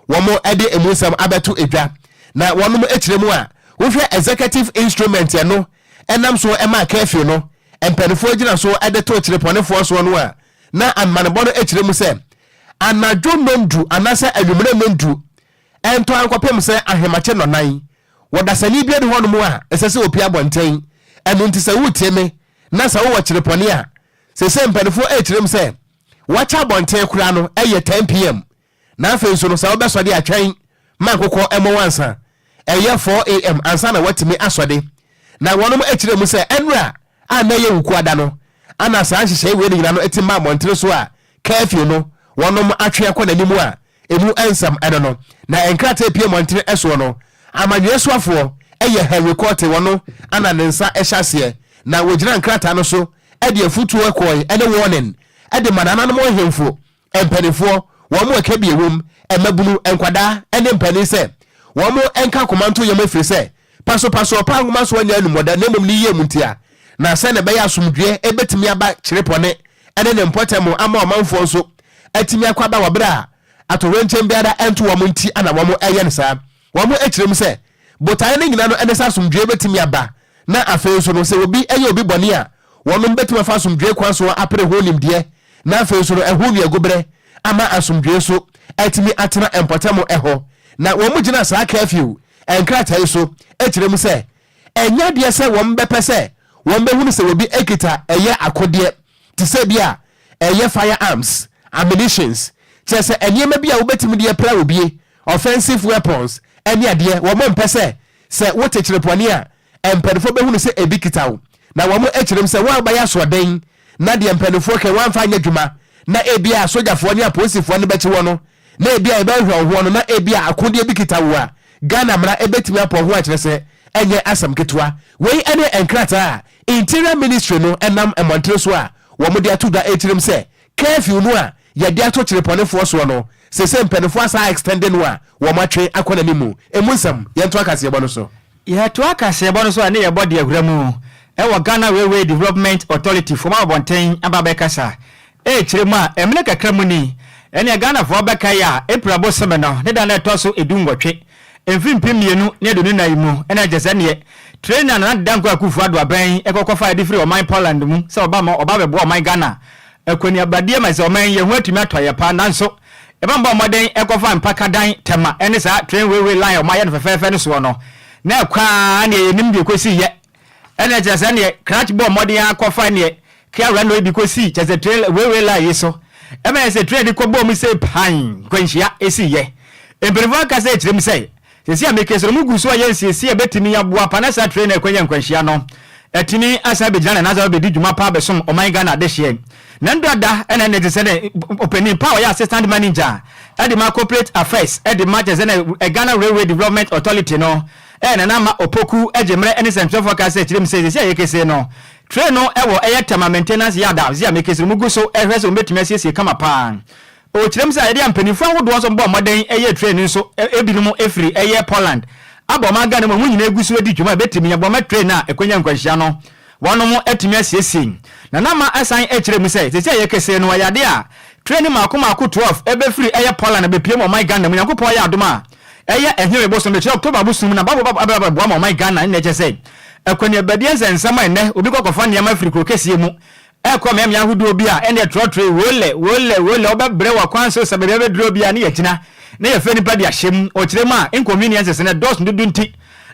Wɔn de emu nsɛm abɛto edwa na wɔn akyerɛ mu a, wohwɛ executive instrument ɛno ɛnam so ɛma curfew no mpanimfoɔ gyina so de to kyerepɔnefoɔ soɔ no a, na amanebɔ no akyerɛ mu sɛ anadwo 5 anaasɛ anwummerɛ 5 ɛntɔ ankɔpem sɛ ahemakye 4, wɔdasani bi adi hɔnom a ɛsɛ sɛ opie abɔnten. Ɛno nti, sɛ wotie me na sɛ wowɔ kyerepɔne a, sɛ mpanimfoɔ akyerɛ mu sɛ wɔakyɛ abɔnten koraa no ɛyɛ 10 p.m. Na afei nso no, sɛ wobɛsɔde atwɛn ma nkokɔ ɛmɔ wansa, ɛyɛ 4 a.m. ansa na watumi asɔde. Na wɔnom akyerɛ mu sɛ ɛnura a na ɛyɛ Wukuada no ana saa nhyehyɛe wei no nyina no ɛti ma mmɔntene so a curfew no wɔnom atwe akɔ n'anim a emu nsɛm ɛno no. Na nkrataa pie mmɔntene ɛsoɔ no, amanyɔɛ soafoɔ ɛyɛ Henry Quartey, wɔno ana ne nsa ɛhyɛ aseɛ na wɔgyina nkrataa no so ɛde afutuo ɛkɔɛ ɛne warning ɛde ma nananom ahemfo, mpanimfoɔ, wɔn mu ɛka bi ewom, mmabunu, nkwadaa ɛne mpanin sɛ wɔn mo nka akoma nto yɛm, efiri sɛ pasopaso ɔpa ahoma so anya anumɔda na mmom ne yie mu ntia na sɛ na ɛbɛyɛ asomdwoeɛ ɛbɛtumi aba kyerepɔne ɛne ne mpɔtam ama ɔmanfoɔ nso atumi akɔ aba wɔ berɛ a atɔwrɛnkyɛn biara ɛnto wɔn nti ana wɔn ɛyɛ no saa. Wɔn akyerɛ mu sɛ botaeɛ no nyinaa no ɛne sɛ asomdwoeɛ bɛtumi aba, na afei nso no, sɛ obi ɛyɛ obi bɔne a, wɔn bɛtumi afa asomdwoeɛ kwan so apere ho nimdeɛ, na afei nso no ɛho nnuagoberɛ ama asomdwoeɛ so atumi atena mpɔtam ɛhɔ. Na wɔn mu gyina saa curfew nkrataa yi so akyerɛ mu sɛ ɛnyɛ adeɛ sɛ wɔn bɛpɛ sɛ wɔn bɛhunu sɛ obi ekita ɛyɛ akodeɛ te sɛ bi a ɛyɛ firearms, ammunitions, kyerɛ sɛ nneɛma bi a wobɛtumi de apira obie, offensive weapons ɛne adeɛ. Wɔn mpɛ sɛ wote kyerepɔne a mpanimfoɔ bɛhunu sɛ ebi kita wo. Na wɔn akyerɛ mu sɛ wɔn abayɛ asoɔden na deɛ mpanimfoɔ kɛ wɔamfa nyɛ adwuma na ebi a sogyafoɔ ne apolisifoɔ no bɛkye wɔ no, na ebi a yɛbɛhwɛ wo ho no, na ebi a akodeɛ bi kita wo a, Ghana mmara ebɛtumi apɔ ho akyerɛ sɛ ɛnyɛ asɛm ketewa. Wei ɛne nkrataa a Interior Ministry no ɛnam mmɔntene so a wɔn de ato dwa akyerɛm sɛ curfew no a yɛde ato kyerepɔnefoɔ soɔ no, sese mpanimfoɔ asa extend no a wɔn atwe akɔ n'anim. Emu nsɛm, yɛnto akaseɛbɔ no so. Yɛto akaseɛbɔ no so a, ne yɛbɔ de awura mu ɛwɔ Ghana Railway Development Authority fom abɔnten aba bɛkasa ɛkyerɛ mu a, ɛmene kakra mu ni ɛne Ghanafoɔ bɛka yi a, April bosome no ne da no ɛtɔ so 18, mfiri 2024 mu, ɛna kyɛ sɛ neɛ train a Nana Dankwa Akufo Addo abɛn ɛkɔkɔfa ɛde firi ɔman Poland mu sɛ ɔba ma ɔba bɛboa ɔman Ghana akɔneabadeɛ ma sɛ ɔman yɛn ho atumi atɔ yɛ paa, nanso ɛbɛn bɔ mmɔden ɛkɔfa Mpakadan Tɛma ɛne saa train railway line a ɔmo ayɛ no fɛfɛɛfɛ no soɔ no, na ɛkwaa neɛ yɛnim deɛ kɔsi yɛ. Ɛna kyerɛ sɛ neɛ krakye bɔ mmɔden akɔfa neɛ kia wura bi kɔsi kyerɛ sɛ train railway line yi so, ɛma yɛ sɛ train de kɔbɔ mu sɛ pan nkwanhyia esi yɛ. Mpanimfoɔ akasa akyerɛ mu sɛ sɛsi a meke sɛ ɔmo gu so a yɛ nsiesie a bɛtumi aboa pa na saa train na ɛkɔnya nkwanhyia no ɛtumi asan bɛgyina ne nan sɛ bɛdi dwuma pa bɛsom ɔman Ghana adehyeɛ. Na ndada ɛna ɛna te sɛ ne ɔpanin pa a ɔyɛ assistant manager ɛde ma corporate affairs ɛde ma kyerɛ sɛ ne Ghana Railway Development Authority no, ɛyɛ Nana Ama Opoku agye mmerɛ ɛne sɛntwerɛfoɔ ka sɛ kyerɛ mu sɛ sɛsi a yɛkese no, train no ɛwɔ ɛyɛ Tema maintenance yard a sɛsi a mekese no mu gu so ɛhwɛ sɛ wɔbɛtumi asiesie kama paa. Ɔkyerɛ mu sɛ yɛde mpanimfoɔ ahodoɔ nso bɔ mmɔden ɛyɛ train no nso ebinom efiri ɛyɛ Poland abɔ ɔman Ghana mu a wɔn nyinaa gu so adi dwuma a ɛbɛtumi abɔ ɔma train a ɛkɔnya nkwanhyia no wɔnom atumi asiesie. Na nama asan akyerɛ mu sɛ sɛsi a yɛkese no, ɛyɛ adeɛ a train mako mako 12 ɛbɛfiri ɛyɛ Poland bɛpie mu ɔman Ghana mu. Nyankopɔn ayɛ adom a, ɛyɛ ɛhene bosom bɛkyerɛ October bosom na babo abɛboa ma ɔman Ghana ne ɛkyɛ sɛ akɔneabadeɛ nsɛnsɛm a ɛnɛ obi kɔkɔfa nneɛma firi kuro kɛseɛ mu ɛkɔ mmeammea ahodoɔ bi a, ɛne trɔtrɔ wole wole wole wobɛbrɛ wɔ kwan so sɛ baabi a bɛduro bi a ne yɛgyina na yɛfɛ nipa de ahyɛ mu. Ɔkyerɛ mu a, inconveniences no ɛdɔɔso dodo, nti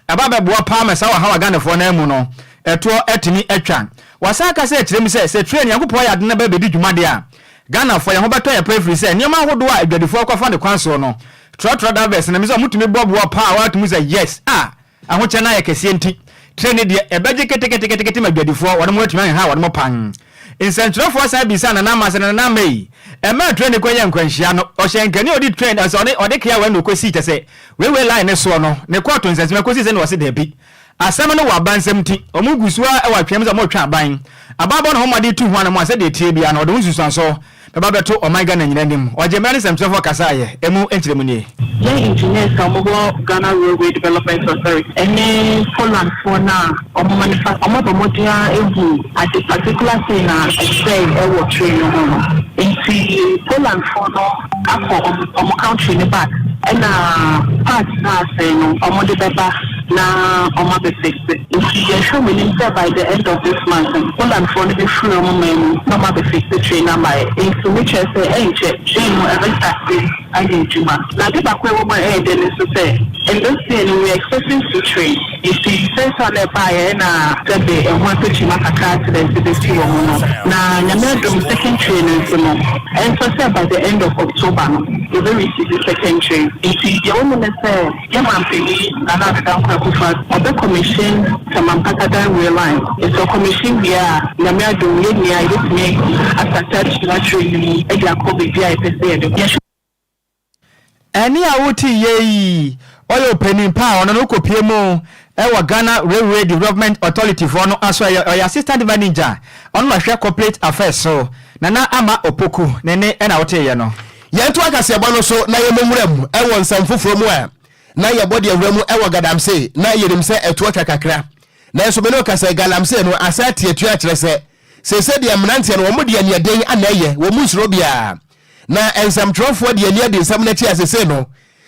ɛba bɛboa paa ma saa ɔhaw a Ghanafoɔ no mu no ɛtoɔ atumi atwa. Wasan ka sɛ kyerɛ mu sɛ train, Nyankopɔn ayɛ ade no bɛbɛdi dwuma deɛ a, Ghanafoɔ yɛn ho bɛtɔ yɛ pɛ, firi sɛ nneɛma ahodoɔ a adwadifoɔ kɔfa ne kwan soɔ no, trɔtrɔ drivers no mi sɛ ɔmotumi boaboa paa a wɔatumi sɛ yes a ahokyɛ no ayɛ kɛseɛ, nti train no deɛ ɛbɛgye keteketekete ma adwadifoɔ wɔn mo atumi aheha wɔn mo pan. Nsɛntwerɛfoɔ san bisa Nana Ama sɛ, Nana Ama yi, ɛmɛ train kɔ yɛ nkwanhyia no, ɔhyɛ nkani a ɔde train ɛsɛ ɔde kea wɔn na ɔkɔsi kyɛ sɛ railway line ne soɔ no ne kɔɔto nsɛnsɛm ɛkɔsi sɛ na ɔse daabi, asɛm no wɔ abansɛm, nti ɔmo gu so a ɛwɔ atwɛm sɛ ɔmo retwɛn aban aban bɔ ne ho mmɔden tu ho anam a, sɛdeɛ tie bia no ɔde ho nsusuanso bɛba bɛto ɔman Ghana nyina anim. Ɔgye mmerɛ ne nsɛmtwerɛfoɔ kasaeɛ, emu nkyerɛmu nie. Yɛn engineers a wɔwɔ Ghana Railway Development Authority ɛne Polandfoɔ no a wɔn manufa wɔn abɔ mmɔden a ehu ade particular thing a ɛsɛe ɛwɔ train no ho no, nti Polandfoɔ no akɔ wɔn country no back. Ɛna part no a asɛe no ɔmo de bɛba na ɔmo abɛ fixe. Nti yɛhwɛ ɔmo anim sɛ by the end of this month no Poland foɔ no bɛfiri ɔmo man mu na ɔmo abɛ fixe train no ama yɛ. Nti ne kyerɛ sɛ ɛnkyɛ train no ɛbɛ starte ayɛ adwuma. Na ade baako a ɛwɔ mu a ɛyɛ dɛ ne nso sɛ in this year no we are expecting two train. Nti first one a ɛbaeɛ ɛna sɛbe ɛho atɔkyima kakra accident bɛsi wɔ ho no. Na Nyame adom second train no nso no ɛnsɔ sɛ by the end of October no yɛbɛ receive second train. Nti deɛ ɛwɔ mu ne sɛ yɛ manpanin Nana Addo Dankwa Akufo-Addo ɔbɛ commission Tema Mpatadan rail line. Nti ɔcommission wie a Nyame adom yɛn nyinaa yɛbɛtumi asate agyina train no mu de akɔ baabi a yɛpɛ sɛ yɛde kɔ. Ɛnne a wote yɛ yi, ɔyɛ ɔpanin pa a ɔno no kɔpie mu wɔ Ghana Railway Development Authority foɔ no aso, ɔyɛ assistant manager, ɔno na ɔhwɛ corporate affairs so. Nana Ama Opoku ne nne na woteeɛ no. Yɛnto akaseɛbɔ no so na yɛmmɔ nwura mu wɔ nsɛm foforɔ mu a na yɛbɔ deɛ wura mu wɔ Gadamsey na yɛnim sɛ ɛtoɔ twa kakra. Nanso me ne wo kasa yi, Galamsey no asan ate atua akyerɛ sɛ seesei deɛ mmeranteɛ no wɔn deɛ aniɛden na ɛyɛ, wɔn nsuro biara. Na nsɛmtwerɛfoɔ de ani adi nsɛm no akyi a seesei no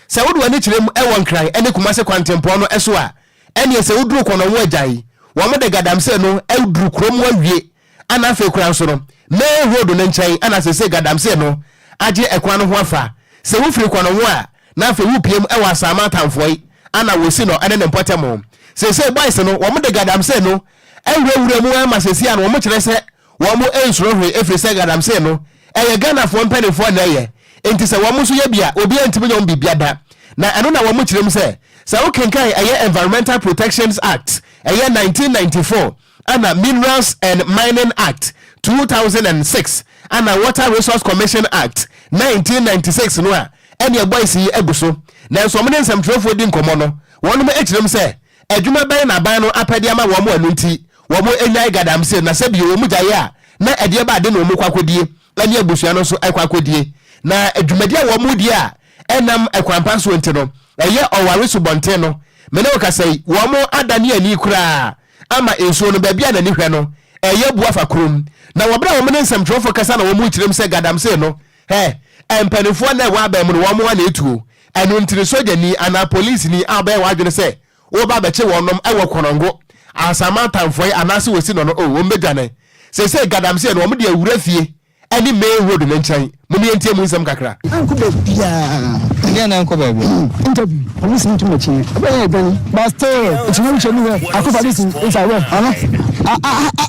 sɛ wode w'ani kyerɛ mu wɔ Nkran ne Kumase kwantempɔn no so a, ɛneɛ sɛ woduru Kɔnɔngo agyae, wɔn de Gadamsey no aduru kurom awie ana afei koraa nso no main road no nkyɛn ana seesei Gadamsey no agye ɛkwan no ho afa. Sɛ wofiri Kɔnɔngo a na afei wopiem wɔ Asaman Atamfoɔi ana wɔsi no ne ne mpɔtam. Seesei boys no wɔn de Gadamsey no awurawura mu ara ma seesei a no wɔn kyerɛ sɛ Wɔn nsuro hwee ɛfiri sɛ galamsey no ɛyɛ Ghanafoɔ mpaninfoɔ na ɛyɛ nti sɛ wɔn nso yɛ bi a obiara ntumi nyɛ wɔn biribia da. Na ɛno na wɔn kyerɛ mu sɛ sɛ wo kenkan ɛyɛ Environmental Protections Act ɛyɛ 1994 ɛna Minerals and Mining Act 2006 ɛna Water Resource Commission Act 1996 no a ɛneɛ boys yi agu so. Nanso wɔn ne nsɛmtwerɛfoɔ di nkɔmmɔ no wɔnom kyerɛ mu sɛ Adwuma bɛn na aban no apɛ de ama wɔn a ɛno nti wɔnnyae galamsey na sɛ bio wɔn gyae a na ɛdeɛ ba ade na wɔn kɔ akɔdie ɛne abusua no nso kɔ akɔdie? Na dwumadi a wɔn redie a ɛnam ɛkwan pa soɔ nti no ɛyɛ ɔware subɔnten no me ne wo kasa yi wɔn adane ani koraa ama nsuo no baabi a n'ani hwɛ no ɛyɛ bu afa kurom na wɔ berɛ a wɔn ne nsɛmtwerɛfoɔ kasa na wɔn rekyerɛm sɛ galamsey no hɛ mpanimfoɔ na ɛwɔ aban mu no wɔn a na ɛtuo ɛno nti no sogyani anaa polisini a ɔbɛyɛ w'adwene sɛ Woba abɛkye wɔnom wɔ Konongo, Asaman Atamfoe anaase wɔsi no no oh, wɔn bɛdwane. Seesei Gadamsey no wɔn de awura fie ɛne main road no nkyɛn. Mom yɛntie mu nsɛm kakra. Ɛnkɔ baabiaa. Ɛdeɛn na ɛnkɔ baabiaa? Interview, police ni tum akyi ɛbɛyɛ ɛdwane but still ɛtumi wukyɛ mu hɛ Akufo-Addo is is aware ano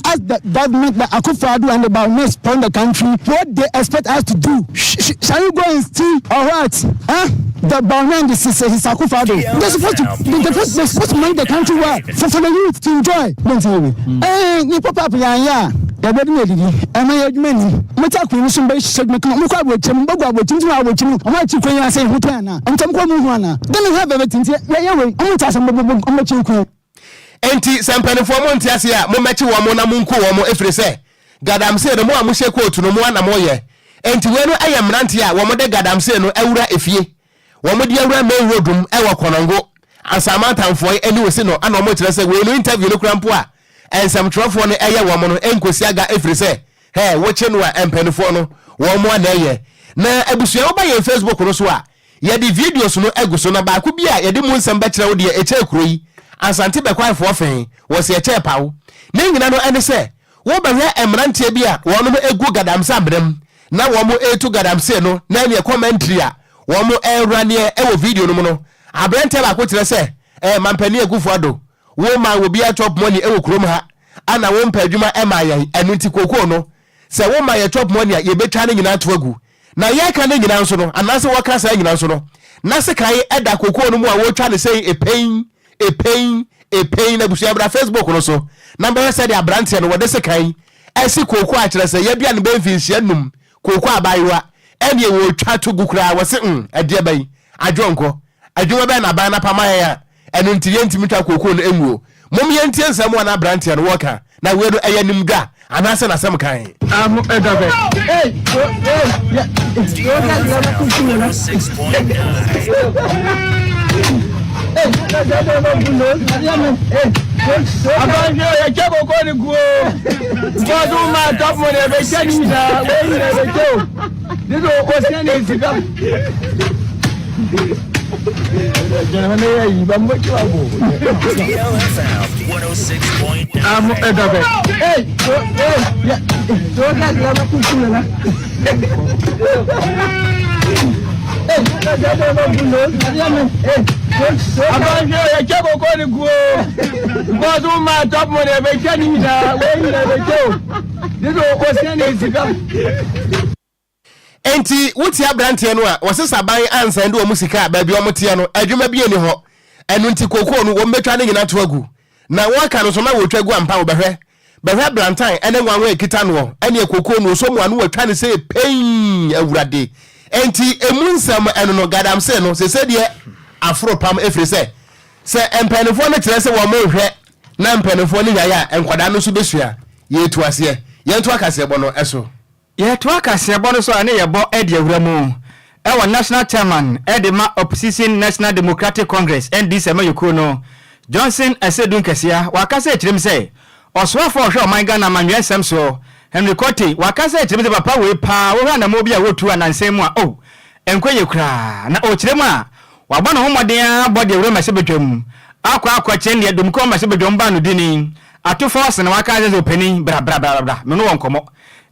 as the government the Akufo-Addo and the Bawumia spoil the country what they expect us to do shall you go and steal or what huh? The Bawumia and the his Akufo-Addo they supposed to they supposed they supposed to manage the country well for for the youth to enjoy. Don't tell me. Eh, ni pop up yan ya. Yɛbɛdi na edidi. Ɛma yɛ adwuma ni. Mo ti akɔn so mbɛ hyehyɛ adwuma kama. Mo kɔ abɔkyɛ mu, mbɛgu abɔkyɛ mu, tuma abɔkyɛ mu. Ɔmo akyi kwan yi ase ho tɛn ana. Ntɛm kɔ ɔmo hu ana. Then we have everything. Nti yɛ yɛ wei. Ɔmo nti asɛm bɛbɔ ɔmo akyi kwan. Enti sɛ mpanimfoɔ monte aseɛ a, mommɛkye wɔn na monku wɔn, ɛfiri sɛ Gadamsee no, mo a mohyɛ kootu no, mo ara na moyɛ. Enti wei no yɛ mmeranteɛ a wɔde Gadamsee no awura efie, wɔde awura main road mu wɔ Konongo, Asaman Atamfoɔ ne Osi no, ana wɔkyerɛ sɛ wei no interview no koraa mpo a nsɛmtwerɛfoɔ no yɛ wɔn no ɛnkɔsi aga ɛfiri sɛ hɛ wokye no a mpanimfoɔ no wɔn ara na ɛyɛ. Na abusua woba yɛn Facebook no so a, Yɛde videos no agu so na baako bi a yɛde mu nsɛm bɛkyerɛ wo deɛ ɛkyɛɛ kuro yi, Asante Bɛkwaefoɔ fee, wɔse ɛkyɛɛ paw. Ne nyina no ɛne sɛ wobɛhwɛ mmeranteɛ bi a wɔnom gu gadamsey amena mu na wɔn retu gadamsey no na ɛneɛ commentary a wɔn reraneɛ wɔ video no mu no, aberanteɛ baako kyerɛ sɛ eh Mampanin Akufo Addo, wo maa obiara chop money wɔ kurom ha ana wompɛ adwuma ɛmaa yɛn, ɛno nti kookoo no sɛ woma yɛ chop money a yɛbɛtwa ne nyinaa ato agu. Na yɛreka ne nyinaa nso no, anaasɛ wɔka saa nyinaa nso no, na sekan da kokoo no mu a wɔretwa no sɛn epen, epen, epen. Na abusua bra Facebook no so na bɛhwɛ sɛdeɛ aberanteɛ no wɔde sekan asi kookoo a kyerɛ sɛ yɛadua no bɛyɛ mfinhyia num, kookoo abaayewa, ɛneɛ wɔretwa to gu koraa, wɔse mm, ɛdeɛ bɛn, adwonkɔ. Adwuma bɛn na aban no apam ayɛn a ɛno nti yɛntumi ntwa kookoo no nguo? Mom yɛntie nsɛm a na aberanteɛ no wɔka, na wei no ɛyɛ animdwa anaasɛ n'asɛm kann? Enti wotie aberanteɛ no a, wɔse sɛ aban ansɛnde wɔn sika a, baabi a wɔteɛ no, adwuma bi nni hɔ. Ɛno nti kookoo no, wɔbɛtwa ne nyina to agu. Na wɔka no nso na wɔtwa gu ampa, wobɛhwɛ. Bɛhwɛ Blantyre ne nwanwa a ɛkita noɔ, ɛneɛ kookoo no ɔsɔ mu a na watwa no sei pein, Awurade. Enti ɛmu nsɛm ɛno no, Galamsey no, sese deɛ aforo pam ɛfiri sɛ, sɛ mpaninfoɔ no kyerɛ sɛ wɔn nhwɛ na mpaninfoɔ no nyae a, nkwadaa no nso bɛsua. Yɛretu aseɛ. Yɛnto akaseɛbɔ no so. Yɛtoa kaseɛbɔ no so a ne yɛbɔ de awura mu wɔ National Chairman de ma Opposition National Democratic Congress, NDC, amanyɔkuo no, Johnson Asiedu Nkesia, wakasa akyerɛ mu sɛ ɔsoafoɔ a ɔhwɛ ɔman Ghana amanyɔɛ nsɛm soɔ, Henry Quartey, wakasa akyerɛ mu sɛ papa wei paa wohwɛ anammɔn bi a wɔtu a nansa yi mu a oh, ɛnkɔ yie koraa na ɔkyerɛ mu a wabɔ ne ho mmɔden ara abɔ de awura mmarahyɛbadwam akɔ akɔkyɛn deɛ Domkɔ mmarahyɛbadwam baa no dini ato fɔɔse na waka akyerɛ sɛ ɔpanin bra bra bra bra me ne wɔ nkɔmmɔ.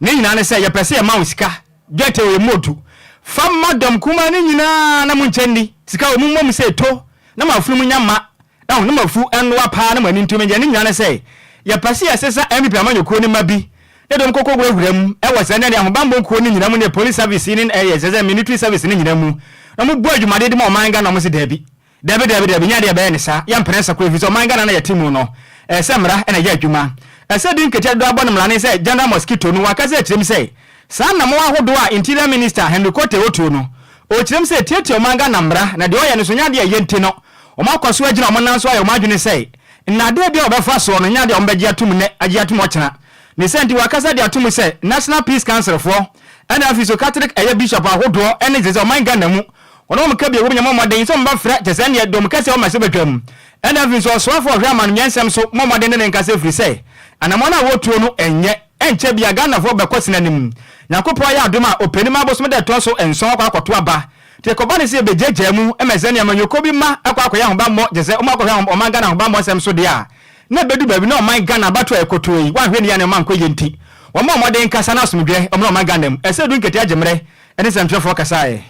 Ne nyinaa ne sɛ yɛpɛ sɛ yɛma wo sika, dwetɛ wɔ emu odu. Fa ma dɔm kumaa no nyinaa na monkyɛ nni. Sika wɔ mu mmom sɛ eto na mo afunumu nya ma, ɛho, na mo afu nnoa paa na mo ani ntu. Ne nyinaa ne sɛ yɛpɛ sɛ yɛsesa NPP amanyɔkuo no mma bi ne dɔm kɔkɔ wurawura mu wɔ sɛ ne ahobammɔ nkuo no nyinaa mu ne police service ne ɛyɛ sɛ sɛ military service no nyinaa mu na wɔbɔ adwumaden de ma ɔman Ghana. Wɔn se daabi. Dabi, dabi, dabi, nyɛ adeɛ a yɛbɛyɛ no saa. Yɛmpene nsa koraa, ɛfiri sɛ ɔman Ghana no a yɛte mu no, ɛyɛ sɛ mmara na ɛyɛ adwuma. Ɛsɛ di nketewa dodoɔ abɔ no mmara ne sɛ General Mosquito no wankasa akyerɛ mu sɛ saa nnamɔn ahodoɔ a Interior Minister Henry Quartey ɔtuo no, ɔkyerɛ mu sɛ ɛtiatia ɔman Ghana mmara na deɛ ɔyɛ no nso nyɛ adeɛ a ɛyɛ nti no wɔn akɔ so agyina wɔn nan so ayɛ wɔn adwene sɛ nnadeɛ biara a wɔbɛfa soɔ no nyɛ adeɛ a wɔbɛgye atom nnɛ agye atom ɔkyena. Ne saa nti wakasa de ato mu sɛ National Peace Council foɔ ɛna afei nso Catholic ɛyɛ Bishop ahodoɔ ɛne kyerɛ sɛ ɔman Ghana mu Wɔn a wɔka bio, wɔbɛnya mo mmɔden sɛ wɔbɛfrɛ te sɛ nea dɔm kɛse a wɔma so betwam. Ɛnna afei nso, ɔsoafo a ɔhwɛ amannɔne nsɛm so mmɔ mmɔden ne ne nkasa ɛfiri sɛ anammɔn a wɔretuo no nyɛ. Ɛnkyɛ biara Ghanafoɔ bɛkɔ sene anim. Nyankopɔn ayɛ adom a Ɔpanim abosome da ɛtoa so nson akɔ akɔto aba. Nti ɛkɔba no sɛ yɛbɛgyaagyaa mu ma sɛ nea amanyɔkuo bi mma akɔ akɔyɛ ahobammɔ kyerɛ sɛ wɔn akɔhwɛ ɔman Ghana ahobammɔ nsɛm so deɛ a, na ɛbɛdu baabi na ɔman Ghana abatoɔ a ɛkɔtoɔ yi wɔanhwɛ no yie a nneɛma ankɔ yie nti wɔmmɔ mmɔden nkasa na asomdwoeɛ mmra ɔman Ghana mu. Ɛsɛ du nketewa gye mmerɛ ne nsɛmtwerɛfoɔ kasaeɛ.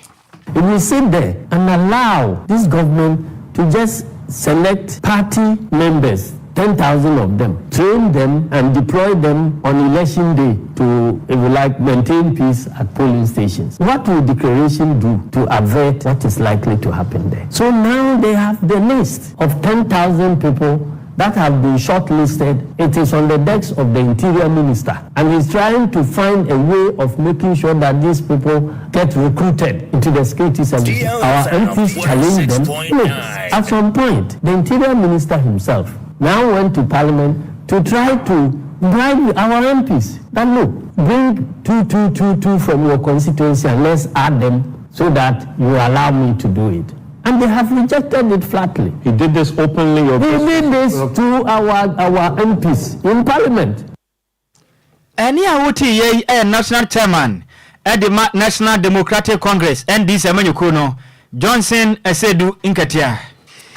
If we sit there and allow this government to just select party members, 10,000 of them, train them and deploy them on election day to, if you like, maintain peace at polling stations, what will declaration do to avert what is likely to happen there? So now they have the list of 10,000 people that have been shortlisted. It is on the desk of the Interior Minister, and he's trying to find a way of making sure that these people get recruited into the security services. Our MPs challenge them. Look, at some point, the Interior Minister himself now went to Parliament to try to bribe our MPs that look, bring 2, 2, 2, 2 from your constituency and let's add them so that you allow me to do it. And they have rejected it flatly. He did this openly? Or He did this to our MPs in Parliament. Ɛnne a wotee yei yɛ National Chairman de ma National Democratic Congress, NDC, amanyɔkuo no, Johnson Asiedu Nketia.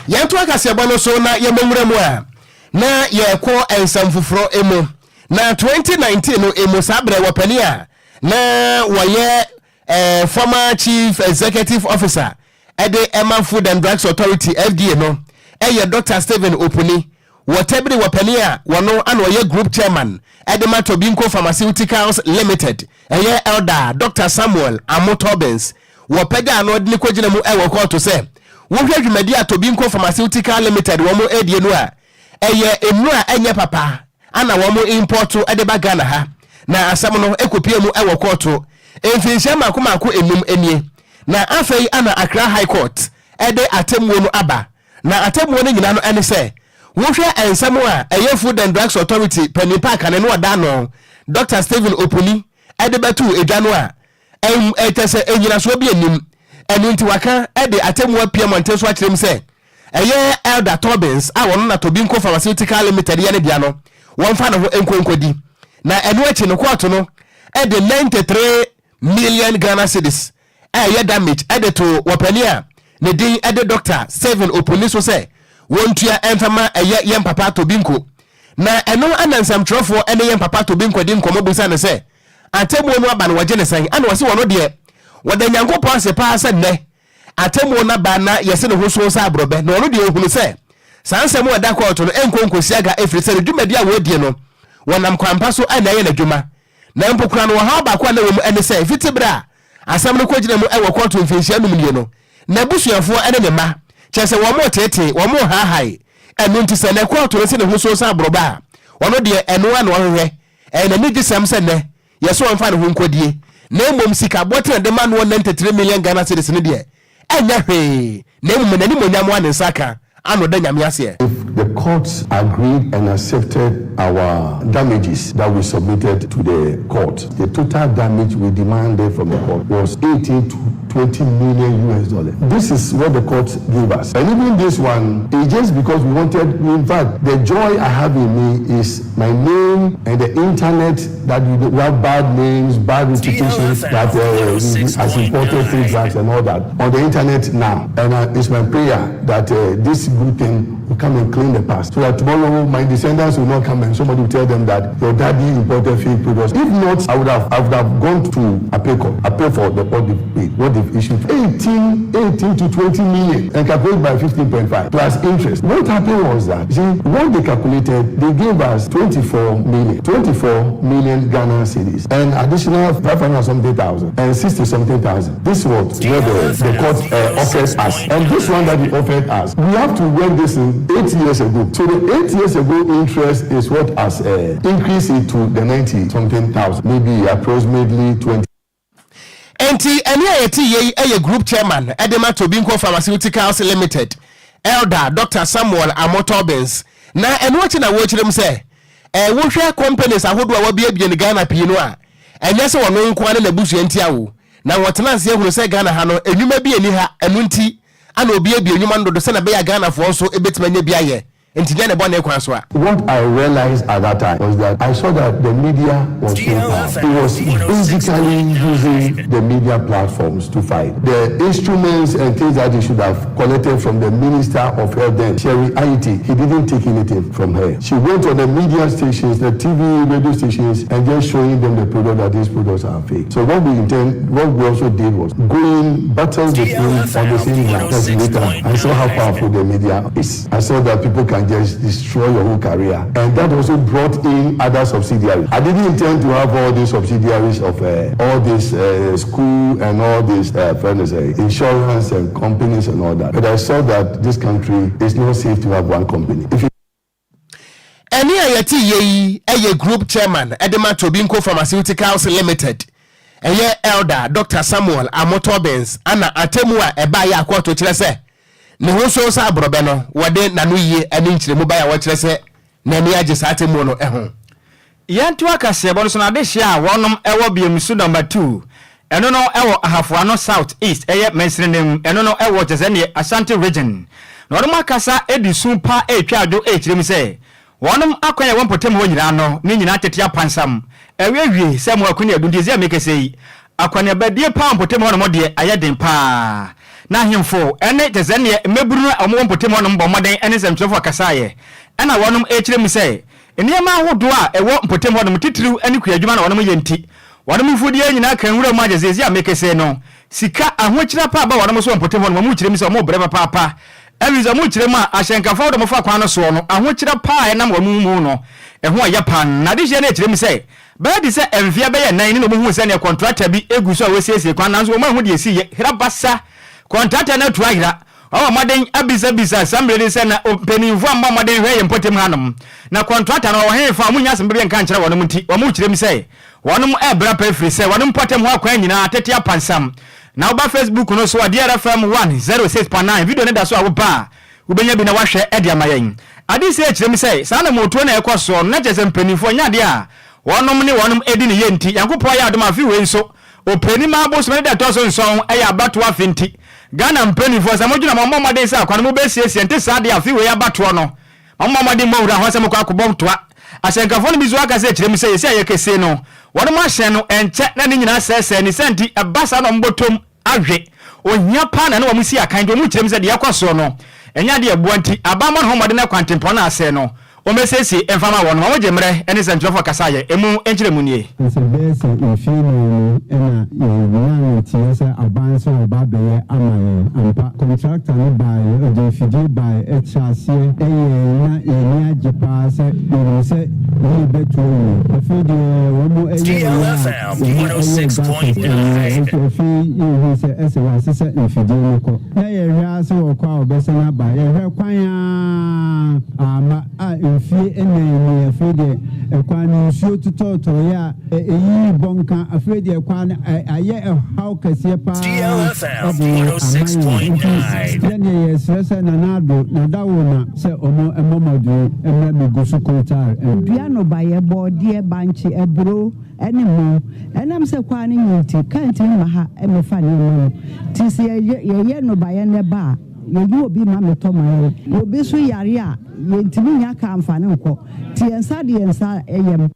Yɛntoa kaseɛbɔ no so na yɛmmɔ nwura mu a na yɛrekɔ nsɛm foforɔ mu. Na 2019 no mu saa berɛ wɔ panin a na wɔyɛ Former Chief Executive Officer de ma Food and Drugs Authority, FDA, no yɛ Dɔkta Stephen Opuni. Wɔ Tɛbiri wɔ panin a wɔno ana ɔyɛ Group Chairman de ma Tobinco Pharmaceuticals Limited, ɛyɛ Elder Dɔkta Samuel Amo Tobbins. Wɔ pɛgya ano de no kɔgyina mu wɔ kɔɔto sɛ wohwɛ dwumadi a Tobinco Pharmaceutical Limited wɔn redie no a, ɛyɛ nnuro a ɛnyɛ papa ana wɔn impɔto de ba Ghana ha na asɛm no kɔpue mu wɔ kɔɔto mfinhyia mmaako mmaako nnum nie. Na afei ana Accra High Court de atemmuo no aba. Na atemmuo no nyina no ne sɛ wohwɛ nsɛm a ɛyɛ Food and Drugs Authority panin pa kane no ɔda ano Dɔkta Stephen Opuni de bɛtoo edwa no a ɛkyɛ sɛ nnyinasoɔ bi nnim. Ɛno nti waka de atemmuo apue mmɔnten so akyerɛ mu sɛ Ɛyɛ Elder Tobbins a ɔno na Tobinco Pharmaceutical Limited yɛ ne dea no, wɔmfa ne ho nkɔ nkɔdi. Na ɛno akyi no, kɔɔto no de 93 million Ghana cedis a ɛyɛ damage de too wɔpanin a ne din de Dɔkta Stephen Opuni so sɛ wɔntua mfa ma ɛyɛ yɛn papa Tobinko. Na ɛno na nsɛmtwerɛfoɔ ne yɛn papa Tobinko di nkɔmmɔ bisa no sɛ atemmuo no aba no wɔgye no sɛn? Ɛna ɔse ɔno deɛ wɔda Nyankopɔn ase paa sɛ nnɛ atemmuo no aba na yɛse ne ho so sɛ aborɔbɛ na ɔno deɛ ɔhunu sɛ saa nsɛm a ɛda kɔɔto no ɛnkɔ nkɔsi aga ɛfiri sɛ ne dwumadi a wɔredie no wɔnam kwanpa so na ɛyɛ n'adwuma. Na mpo koraa no ɔhaw baako a na ɛwɔ mu ne sɛ fiti berɛ a asɛm no kɔgyina mu wɔ kɔɔto mfinhyia num nie no, n'abusuafoɔ ne ne mma, kyerɛ sɛ wɔreteetee, wɔrehaahae. Ɛno nti sɛ nnɛ kɔɔto no se ne ho so sɛ aborɔbɛ a, ɔno deɛ ɛno ara na ɔhwehwɛ. Ɛyɛ n'anigyesɛm sɛ nnɛ yɛse ɔmfa ne ho nkɔdie, na mmom sika bɔten a ɛde ma noɔ 93 million Ghana cedis no deɛ, ɛnyɛ hwee, na mmom n'animuonyam a ne nsa aka ano da Nyame aseɛ. If the courts agreed and accepted our damages that we submitted to the court, the total damage we demanded from the court was 18 to 20 million US dollars. This is what the court gave us. And even this one is just because we wanted, in fact, the joy I have in me is my name and the internet that you have bad names, bad reputations that has imported free drugs and all that on the internet now. And it's my prayer that this good thing will come and clean the past so that tomorrow my descendants will not come and somebody will tell them that your daddy imported fake products. If not, I would have gone to appeal court, appeal for the what they've paid, what they've issued. 18, 18 to 20 million and calculate by 15.5 plus interest. What happened was that, you see, what they calculated, they gave us 24 million, 24 million Ghana cedis and additional 500 something thousand and 60 something thousand. This was what the, the court offered us. And this one that they offered us, we have to work this in 8 years ago. So the 8 years ago interest is what has increased it to the 90 something thousand, maybe approximately 20. Enti ɛne a yɛte yei yɛ group chairman ɛde ma Tobinco Pharmaceuticals Limited, Elder Dr Samuel Amo-Tobbins. Na ɛno akyi na wɔrekyerɛ mu sɛ wohwɛ companies ahodoɔ a wɔabiebie no Ghana pii no a, ɛnyɛ sɛ wɔno nko ne n'abusua nti awo na wɔtena ase ahunu sɛ Ghana ha no enwuma bi ani ha. Ɛno nti ana obiebie nnwuma no dodo sɛ na ɛbɛyɛ Ghanafoɔ nso ebɛtumi anya bi ayɛ, nti nyɛ ne bɔ ne kwan so a. What I realized at that time was that I saw that the media was so powerful. It was basically using the media platforms to fight. The instruments and things that he should have collected from the Minister of Health then, Sherry Ayittey, he didn't take anything from her. She went on the media stations, the TV, radio stations, and just showing them the product, that these products are fake. So what we intend, what we also did was going battle with him on the same ground. Because later, I saw how powerful the media is. I saw that people can just destroy your whole career. And that also brought in other subsidiaries. I didn't intend to have all these subsidiaries of all this school and all this insurance and companies and all that. But I saw that this country is not safe to have one company. If you Ɛne a yɛte yie yi ɛyɛ group chairman ɛde ma Tobinco Pharmaceuticals Limited, ɛyɛ Elder Dr Samuel Amo-Tobbins. Ana atemu a ɛbaa yɛ akɔɔto kyerɛ sɛ ne ho nso sɛ aborɔbɛ no, wɔde n'ano yie ne nkyerɛmu baeɛ a wɔkyerɛ sɛ n'ani agye saa atemmuo no ho. Yɛnto akaseɛbɔ no so no, adehyɛ a wɔnom ɛwɔ Biamsu Number 2, ɛno no ɛwɔ Ahafoano South East, ɛyɛ mansini no mu, ɛno no ɛwɔ kyɛ sɛ neɛ Ashanti Region, na wɔnom akasa ɛdi su pa ɛretwa adwo ɛrekyerɛ mu sɛ wɔnom akwan a ɛwɔ mpɔtam hɔ nyinaa no ne nyinaa tete apansam ɛwiewie sɛ mo akuni adu. Nti sɛ mekɛsɛ yi, akɔneabadie paa mpɔtam hɔ nom deɛ ayɛ den paa, na ahemfo ɛne kyɛ sɛ neɛ mmɛburu a wɔwɔ mpɔtam hɔ nom bɔ mmɔden ɛne nsɛmtwerɛfoɔ kasaeɛ, ɛna wɔnom ɛkyerɛ mu sɛ nneɛma ahodoɔ a ɛwɔ mpɔtam hɔ nom titiriw ne kuadwuma na wɔnom yɛ, nti wɔnom mfudeɛ nyinaa ka nwura mu agye sɛ a mekɛsɛ no sika ahokyerɛ pa aba wɔnom so wɔ mpɔtam hɔ nom. Wɔn kyerɛ mu sɛ wɔn brɛ papaapa, ɛfi sɛ wɔn kyerɛ mu a ahyɛnkafoɔ de wɔfa kwan no soɔ no, ahokyerɛ pa a ɛnam wɔn mu no ɛho ɔyɛ pan. Na adehyɛ no kyerɛ mu sɛ bɛyɛ de sɛ mfeɛ bɛyɛ 4 ne na wɔn hu sɛ contractor bi egu so a wɔsiesie kwan, nanso wɔn ahu deɛ esi yɛ hera basa, contractor no atu ayera. Ɔwɔ mmɔden abisabisa samire de sɛ na mpanimfoɔ a mmɔ mmɔden hwɛ yɛn mpɔtam hanom na contractor no wɔn hefa wɔn nya asɛm bi nka nkyerɛ wɔn nti, wɔn kyerɛ mu sɛ wɔn ɛbrɛ pa efiri sɛ wɔn mpɔtam hɔ akwan nyinaa tete apansam. Na woba Facebook no so a, DRFM 106.9 video ne da so a, woba a wobɛnya bi na wahwɛ ɛde ama yɛn. Ade sɛ ɛkyerɛ mu sɛ saa na motuo na ɛkɔ soɔ no, na kyerɛ sɛ mpanimfoɔ nyɛ adeɛ a wɔnom ne wɔnom edi ne yɛ. Nti Nyankopɔn ayɛ adom, afe wei nso ɔpɛni ma abosome ne da ɛtɔ so 7 ɛyɛ abatoɔ afe. Nti Ghana mpanimfoɔ, sɛ modwena mo mmɔ mmɔden sɛ akwan mobɛsiesie nte saa deɛ, afe wei abatoɔ no ɔmmɔ mmɔden mmɔ wura hɔ sɛ mokɔ akɔbɔ toa. Ahyɛnkafoɔ no bi so aka sɛ kyerɛ mu sɛ yɛsi a yɛkɛsie no, wɔnom ahyɛn no ɛnkyɛ na ne nyinaa sɛesɛe ne sɛ, nti ɛba saa na ɔmbɔtɔm ahwe. Ohia paa na ɛne wɔn si akan nti wɔn kyerɛ mu sɛ deɛ ɛkɔ soɔ no ɛnyɛ adeɛ a ɛboa nti aban mmɔ ne ho mmɔden na kwantempɔn no a asɛe no wɔmmɛsiesie mfa ma wɔn. Wɔn gye mmerɛ ne nsɛntwerɛfoɔ kasa yɛ ɛmu nkyerɛmu nie. Sɛ bɛyɛ sɛ mfie nan ni na yɛnyaa nteɛ sɛ aban sɛ ɔreba abɛyɛ ama yɛn. Ampa, kɔntrakta no baeɛ, ɔde mfidie baeɛ, ɛkyerɛ aseɛ yɛɛ na yɛn ani agye pa ara sɛ yɛnim sɛ yie bɛto awie. Afei deɛ wɔn yɛeɛ a wɔn yɛɛ gutters ɛnneɛ nso afei yɛhunu sɛ ɛsɛ wɔasesa mfidie no kɔ. Na yɛhwɛ ara sɛ wɔkɔ a wɔbɛsan aba. Yɛhwɛ kwan ara amma. A mfie nnan ni, afei deɛ ɛkwan no nsuo totɔɔtɔeɛ a ɛyiyi bɔnka, afei deɛ ɛkwan no ayɛ ɛhaw kɛseɛ paa de ama yɛn. Nti yɛn deɛ yɛsrɛ sɛ Nana Addo, Nadawoma sɛ ɔmo mmɔ mmɔden mmra mmɛgu so kootaar. Dua nnɔbaeɛ, bɔɔdeɛ, bankye, aburo ne mo. Ɛnam sɛ kwan no nye nti, kaa ntumi mma ha mmɛfa nneɛma no. Nti sɛ yɛyɛ nnɔbaeɛ no ba a, yɛyi obi ma metɔ ma yɛn. Obi nso yare a, yɛntumi nnya kaa mfa no nkɔ. Nti yɛn nsa de yɛn nsa yam.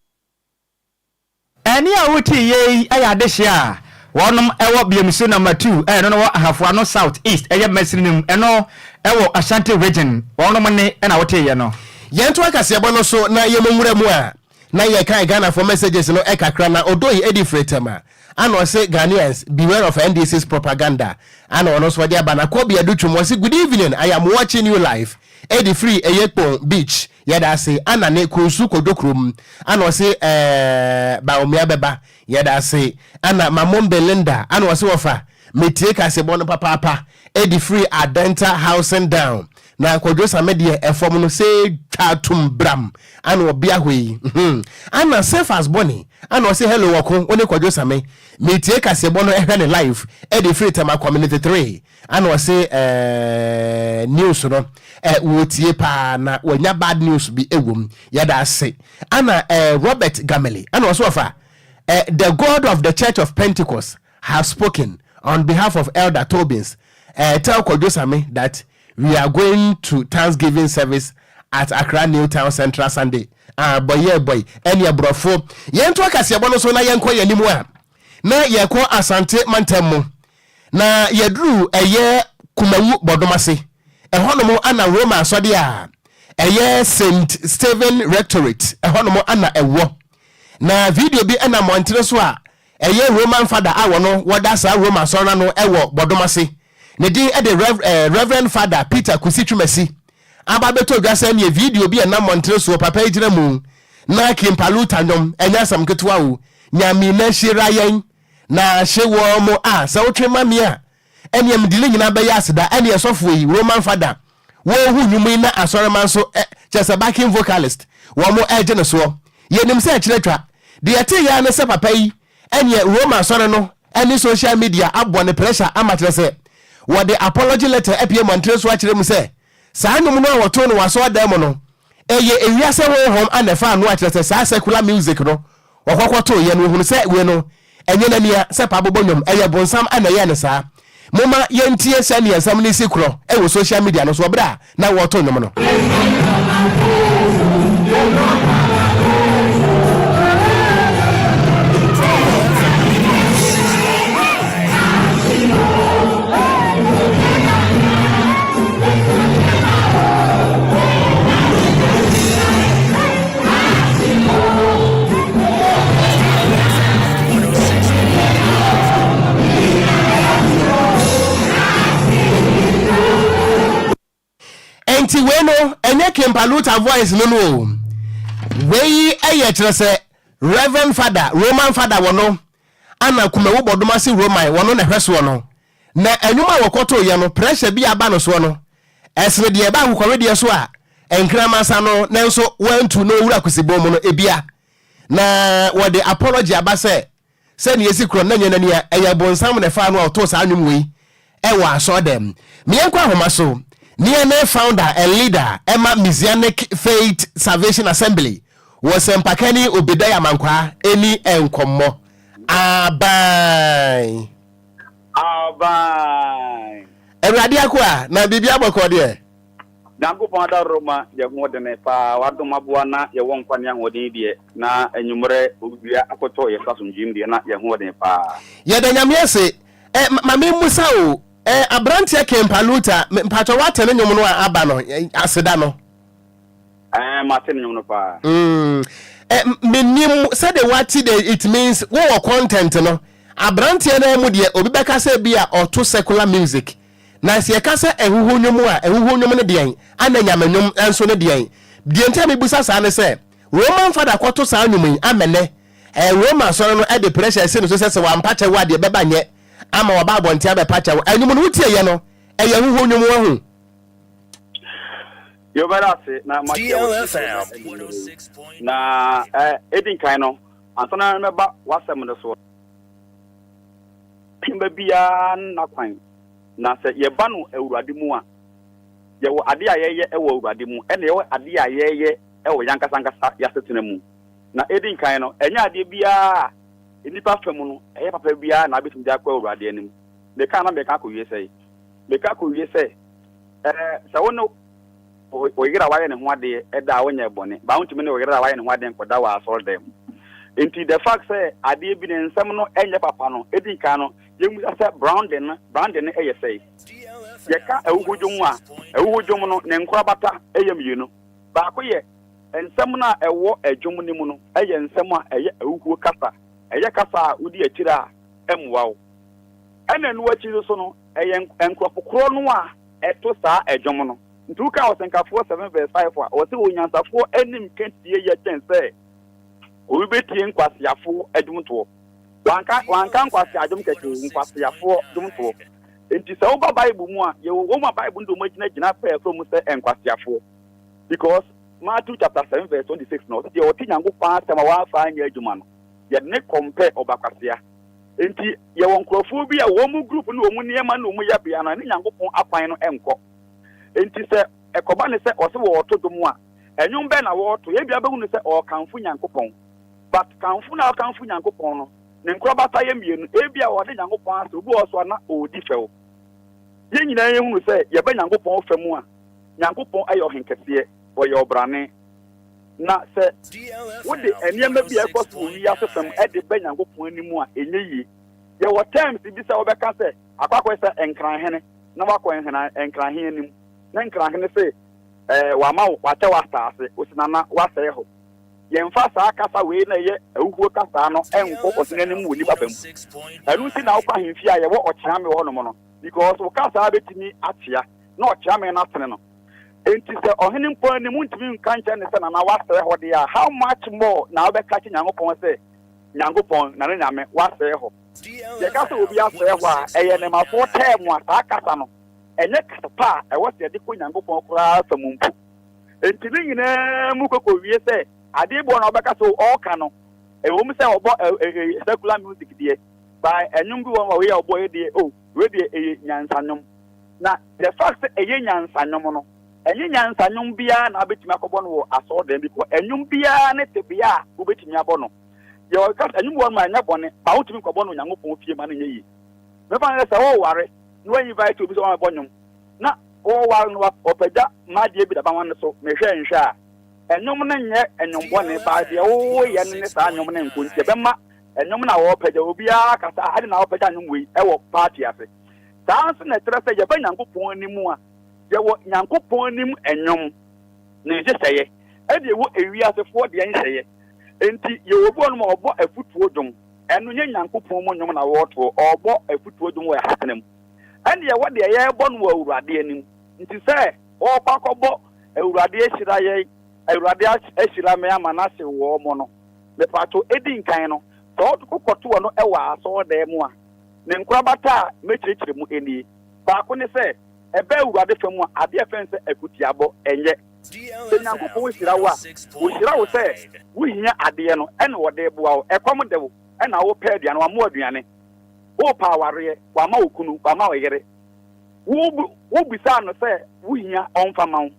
Ɛnne a wotii yei yɛ adehyeɛ a wɔnom wɔ Biamsu Number 2 a ɛno no wɔ Ahafo Ano South East ɛyɛ mansini no mu ɛno wɔ Ashanti Region wɔnom nne na woteeɛ no. Yɛntoa kaseɛbɔ no so na yɛmmɔ nwura mu a na yɛkae Ghanafoɔ messages no kakra na Odoi adi firi Tema ana ɔse Ghanaians beware of NDC's propaganda ana ɔno nso ɔde aba na Kobe Adutwum ɔse good evening I am watching you live adi firi Eyekpon beach yɛda ase ana ne Kunsu Kodwo kurom ana ɔse eh Bawumia bɛba yɛda ase ana Mamombe Linda ana ɔse wɔfa metie kasebɔ no papaapa adi firi Adenta Housing Down Na Kwadwo Same deɛ ɛfam no see twa tum bram ana ɔbea hɔ yi hmm ana Cephas Bɔne ana ɔse hello ɔko wo ne Kwadwo Same metie kaseɛbɔ no ɛhwɛ ne live ɛde firi Tema Community 3 ana ɔse eh news no eh wɔtie paa na wanya bad news bi ɛwom yɛda ase ana eh Robert Gameli ana ɔse ɔfa eh the God of the Church of Pentecost has spoken on behalf of Elder Tobins eh tell Kwadwo Same that We are going to thanksgiving service at Accra New Town Central Sunday. Ah, bɔyɛ bɔy, ɛneɛ borɔfo. Yɛnto akaseɛbɔ no so na yɛnkɔ yɛn anim a, na yɛkɔ Asante mantam mu. Na yɛduru ɛyɛ Kumawu Bɔdom ase. Ɛhɔnom ana Roma asɔde a ɛyɛ St. Stephen Rectorate, ɛhɔnom ana ɛwɔ. Na video bi ɛnam mmɔntene so a Ɛyɛ Roman Fada a wɔno wɔda saa Roma asɔre no ano wɔ Bɔdom ase. Ne din de Rev. Rev. Fada Peter Kusi Twumasi. Aba abɛtɔ dwa sɛ neɛ video bi a ɛnam mmɔntene soɔ papa yi gyina mu na Kimpaluta nnwom, ɛnyɛ asɛm ketewa o, Nyame na hyira yɛn na hye wɔn mo a sɛ wotwe ma me a ɛneɛ mede ne nyinaa bɛyɛ aseda ɛneɛ sɔfoɔ yi Roman Fada wɔhu nnwom yi na asɔrema nso ɛ kyerɛ sɛ backing vocalist wɔn mo ɛgye no soɔ yɛnim sɛ ɛkyerɛ twa deɛ ɛte yɛ ne sɛ papa yi ɛneɛ Roma asɔre no ɛne social media abɔ ne pressure ama kyerɛ sɛ wɔde apology letter apue mmɔntene so akyerɛ mu sɛ saa nnwom no a wɔtoo no wɔ asɔredan mu no ɛyɛ ewiase honhom ana ɛfa ano akyerɛ sɛ saa secular music no Wɔkɔkɔtoo yɛ no, wɔhunu sɛ wei no, ɛnyɛ n'ania sɛ pa bobɔ nnwom, ɛyɛ bonsam na ɛyɛɛ no saa. Momma yɛntie sɛdeɛ nsɛm no resi korɔ wɔ social media no so wɔ berɛ a na wɔreto nnwom no. Enti wei no ɛnyɛ Kimpaluta voice no no o. Wei ɛyɛ kyerɛ sɛ Reverend Father, Roman Father wɔ no ana Kumawu Bɔdomase Roman wɔ no na ɛhwɛ soɔ no. Na ɛnwom a wɔkɔtoo yɛ no pressure bi aba no soɔ no Ɛsene deɛ ɛba akokɔwedeɛ so a nkraman sa no nanso wantu na ɔwura kusibɔn mu no ebia na wɔde apology aba sɛ sɛnea esi korɔ no na nyɛ n'ani a ɛyɛ bonsam na ɛfaa no a ɔtoo saa nnwom wei ɛwɔ asɔɔdɛm. Meɛnkɔ ahoma so ne yɛne founder and leader ɛma Messianic Faith Salvation Assembly wɔ Sɛmpakani Obediah Amankwaa ɛni nkɔmmɔ. Aban. Aban. Awurade akoa, na biribiara bɔkɔɔ deɛ? Nyankopɔn adaworoma yɛ hoɔdene paa, wadom aboa na yɛwɔ nkwa ne ahoɔden yi deɛ, na anwummerɛ owia akɔtɔ yɛ so asomdwoeɛ mu deɛ, na yɛ hoɔden paa. Yɛda Nyame ase. Eh, ma me mmusa o, Eh, aberanteɛ King Paluta, mpakyɛ woate ne nnwom no a aba no, aseda no? Eh, mate ne nnwom no paa. Eh, menim sɛdeɛ woate de, it means wowɔ content no. Aberanteɛ no mu deɛ, obi bɛka sɛ bi a ɔto secular music. Na sɛ yɛka sɛ ɛhuhu nnwom a, ɛhuhu nnwom no deɛn? Ana nyame nnwom nso no deɛn? Deɛ nti a mebusa saa ne sɛ, Roman fada kɔto saa nnwom yi amɛnɛ. Eh, Roma asɔre no de pressure asi no so sɛ sɛ wampa kyɛw a deɛ bɛba nyɛ ama waba abɔnten abɛpa kyɛw. Ɛnwom no wotieɛ no, ɛyɛ huhu nnwom wahu. Yɛbɛda ase na makyia wɔ tiefoɔ na ɛdi nkan no, ansa na mɛba w'asɛm no so. Nneɛma biara nna kwan, na sɛ yɛba no Awurade mu a, yɛwɔ ade a yɛyɛ wɔ Awurade mu, ɛna yɛwɔ ade a yɛyɛ wɔ yɛn ankasa ankasa yɛasetena mu. Na edi nkan no, ɛnyɛ adeɛ biara a nnipa fa mu no, ɛyɛ papa biara na abɛtumi de akɔ Awurade anim. Meka na meka akɔwie sɛe. Meka akɔwie sɛ, ɛɛ, sɛ wo ne wo yere a wayɛ ne ho adeɛ ɛda a wonyɛ bɔne, baa wontumi ne wo yere a wayɛ ne ho adeɛ nkɔda wɔ asɔredan mu. Nti the fact sɛ adeɛ bi ne nsɛm no ɛnyɛ papa no, edi nkan no, yɛmmisa sɛ branding no, branding no ɛyɛ sɛe. Yɛka awuhudwom a, awuhudwom no ne nkorabata ɛyɛ mmienu. Baako yɛ nsɛm no a ɛwɔ dwom no mu no yɛ nsɛm a ɛyɛ awuhuo kasa, ɛyɛ kasa a wodi akyire a ɛmmoa wo. Ɛna ɛno akyi nso no, ɛyɛ nkurɔfo korɔ no a ɛto saa dwom no. Nti woka Ɔsɛnkafoɔ 7 verse 5 a, ɔse onyansafoɔ anim ka tie yɛ kyɛn sɛ obi bɛtie nkwaseafoɔ dwomtoɔ. Wanka, wanka nkwasea dwom kɛkɛ o, nkwaseafoɔ dwomtoɔ. Nti sɛ woba Bible mu a, yɛwɔ wɔn a Bible no de wɔn agyina gyina pɛɛ frɛ wɔn sɛ nkwaseafoɔ. Because Matthew chapter 7 verse 26 no, ɔse deɛ ɔte Nyankopɔn asɛm a wamfa anyɛ adwuma no, yɛde ne compare ɔbakwasea. Nti yɛwɔ nkurɔfoɔ bi a wɔn mu group ne wɔn nneɛma ne wɔn yɛbea no, ɛne Nyankopɔn akwan no nkɔ. Nti sɛ ɛkɔba ne sɛ ɔse wɔɔto dwom a, ɛnwom bɛn na wɔɔto? Ebia bɛhu no sɛ ɔɔkamfo Nyankopɔn. But kamfo no a ɔkamfo Nyankopɔn no, ne nkorabata yɛ mmienu. Ebia ɔde Nyankopɔn ase, obi wɔ hɔ so a na ɔɔdi fɛw. Yɛn nyinaa yɛhunu sɛ yɛba Nyankopɔn fa mu a, Nyankopɔn yɛ ɔhenkɛseɛ, ɔyɛ ɔbrane. Na sɛ wode nneɛma bi a ɛkɔ so wɔ wiase fam de ba Nyankopɔn anim a, ɛnyɛ yie. Yɛwɔ terms bi sɛ wobɛka sɛ akɔ akɔyɛ sɛ nkranhene na wakɔ nkranhe anim na nkranhene se ɛɛ wama wo wakyɛ wo asaase, osi nana wasɛe hɔ. Yɛmfa saa kasa wei na ɛyɛ awuhuo kasaa no nkɔ ɔhene anim wɔ nnipa fam. Ɛno nti na wokɔ ahemfie a yɛwɔ ɔkyeame wɔ hɔnom no because wo kasaa bɛtumi akyea na ɔkyeame no atene no. Enti sɛ ɔhene mpo anim wontumi nka nkyerɛ no sɛ nana woasɛe hɔ deɛ a, how much more na wobɛka akyerɛ Nyankopɔn sɛ Nyankopɔn, Nana Nyame, woasɛe hɔ. Yɛka sɛ obi asɛe hɔ a, ɛyɛ nnɛmafoɔ term a saa kasa no, ɛnyɛ kasa pa a ɛwɔ sɛ yɛde kɔ Nyankopɔn koraa fa mu mpo. Enti ne nyinaa mu kɔkɔwie sɛ adeɛ bi wɔ hɔ no a wobɛka sɛ ɔreka no, ɛwɔ mu sɛ ɔbɔ secular music deɛ, but ɛnwom bi wɔ hɔ a wei a ɔbɔ yɛ deɛ, oh, wei deɛ ɛyɛ nyansa nwom. Na the fact sɛ ɛyɛ nyansa nnwom no, ɛnyɛ nyansa nnwom biara na wobɛtumi akɔbɔ no wɔ asɔredan bi kɔ. Nnwom biara ne tebea a wobɛtumi abɔ no. Yɛwɔ ka sɛ nnwom wɔ hɔ nom a ɛnyɛ bɔne, ba wotumi nkɔbɔ no Onyankopɔn fie ma no nyɛ yie. Mɛfa no sɛ sɛ woware na wa invite obi sɛ ɔmmɛbɔ nnwom, na wɔware no ɔpagya m'adeɛ bi da ban no so, mehwɛ nhwɛ a, nnwom no nyɛ nnwom bɔne, ba deɛ woyɛ no ne saa nnwom no nko nti ɛbɛma nnwom no a wɔpagya obiara kasa, ade na wɔpagya nnwom wei ɛwɔ party ase. Saa ara nso na ɛkyerɛ sɛ yɛba Nyankopɔn anim a, yɛwɔ Nyankopɔn anim nnwom, ne nhyehyɛeɛ, ɛna yɛwɔ ewiasefoɔ deɛ nhyehyɛeɛ. Enti yɛwɔ obi wɔ hɔnom a ɔbɔ afutuo dwom, ɛno nyɛ Nyankopɔn mu nnwom na wɔretoɔ, ɔrebɔ afutuo dwom wɔ asetena mu. Ɛna yɛwɔ deɛ yɛrebɔ no wɔ Awurade anim. Nti sɛ wɔrekɔ akɔbɔ Awurade ahyira yɛn, Awurade ahyira me ama no ahye wɔn no, mepatwo, ɛdi nkan no, sɛ wokɔto ɛno wɔ asɔredan mu a, Ne nkorabata a mɛkyerɛkyerɛ mu nie. Baako ne sɛ, ɛba Awurade fa mu a, adeɛ a ɛfrɛ no sɛ akutiabɔ, ɛnyɛ. Sɛ Nyankopɔn hyira wo a, Ɔhyira wo sɛ wohia adeɛ no ɛna ɔde reboa wo. Ɛkɔm de wo ɛna wopɛ aduane, wama wo aduane. Wopɛ awareɛ, wama wo kunu, wama wo yere. Wo wobisaa no sɛ wohia ɔmfa ma wo.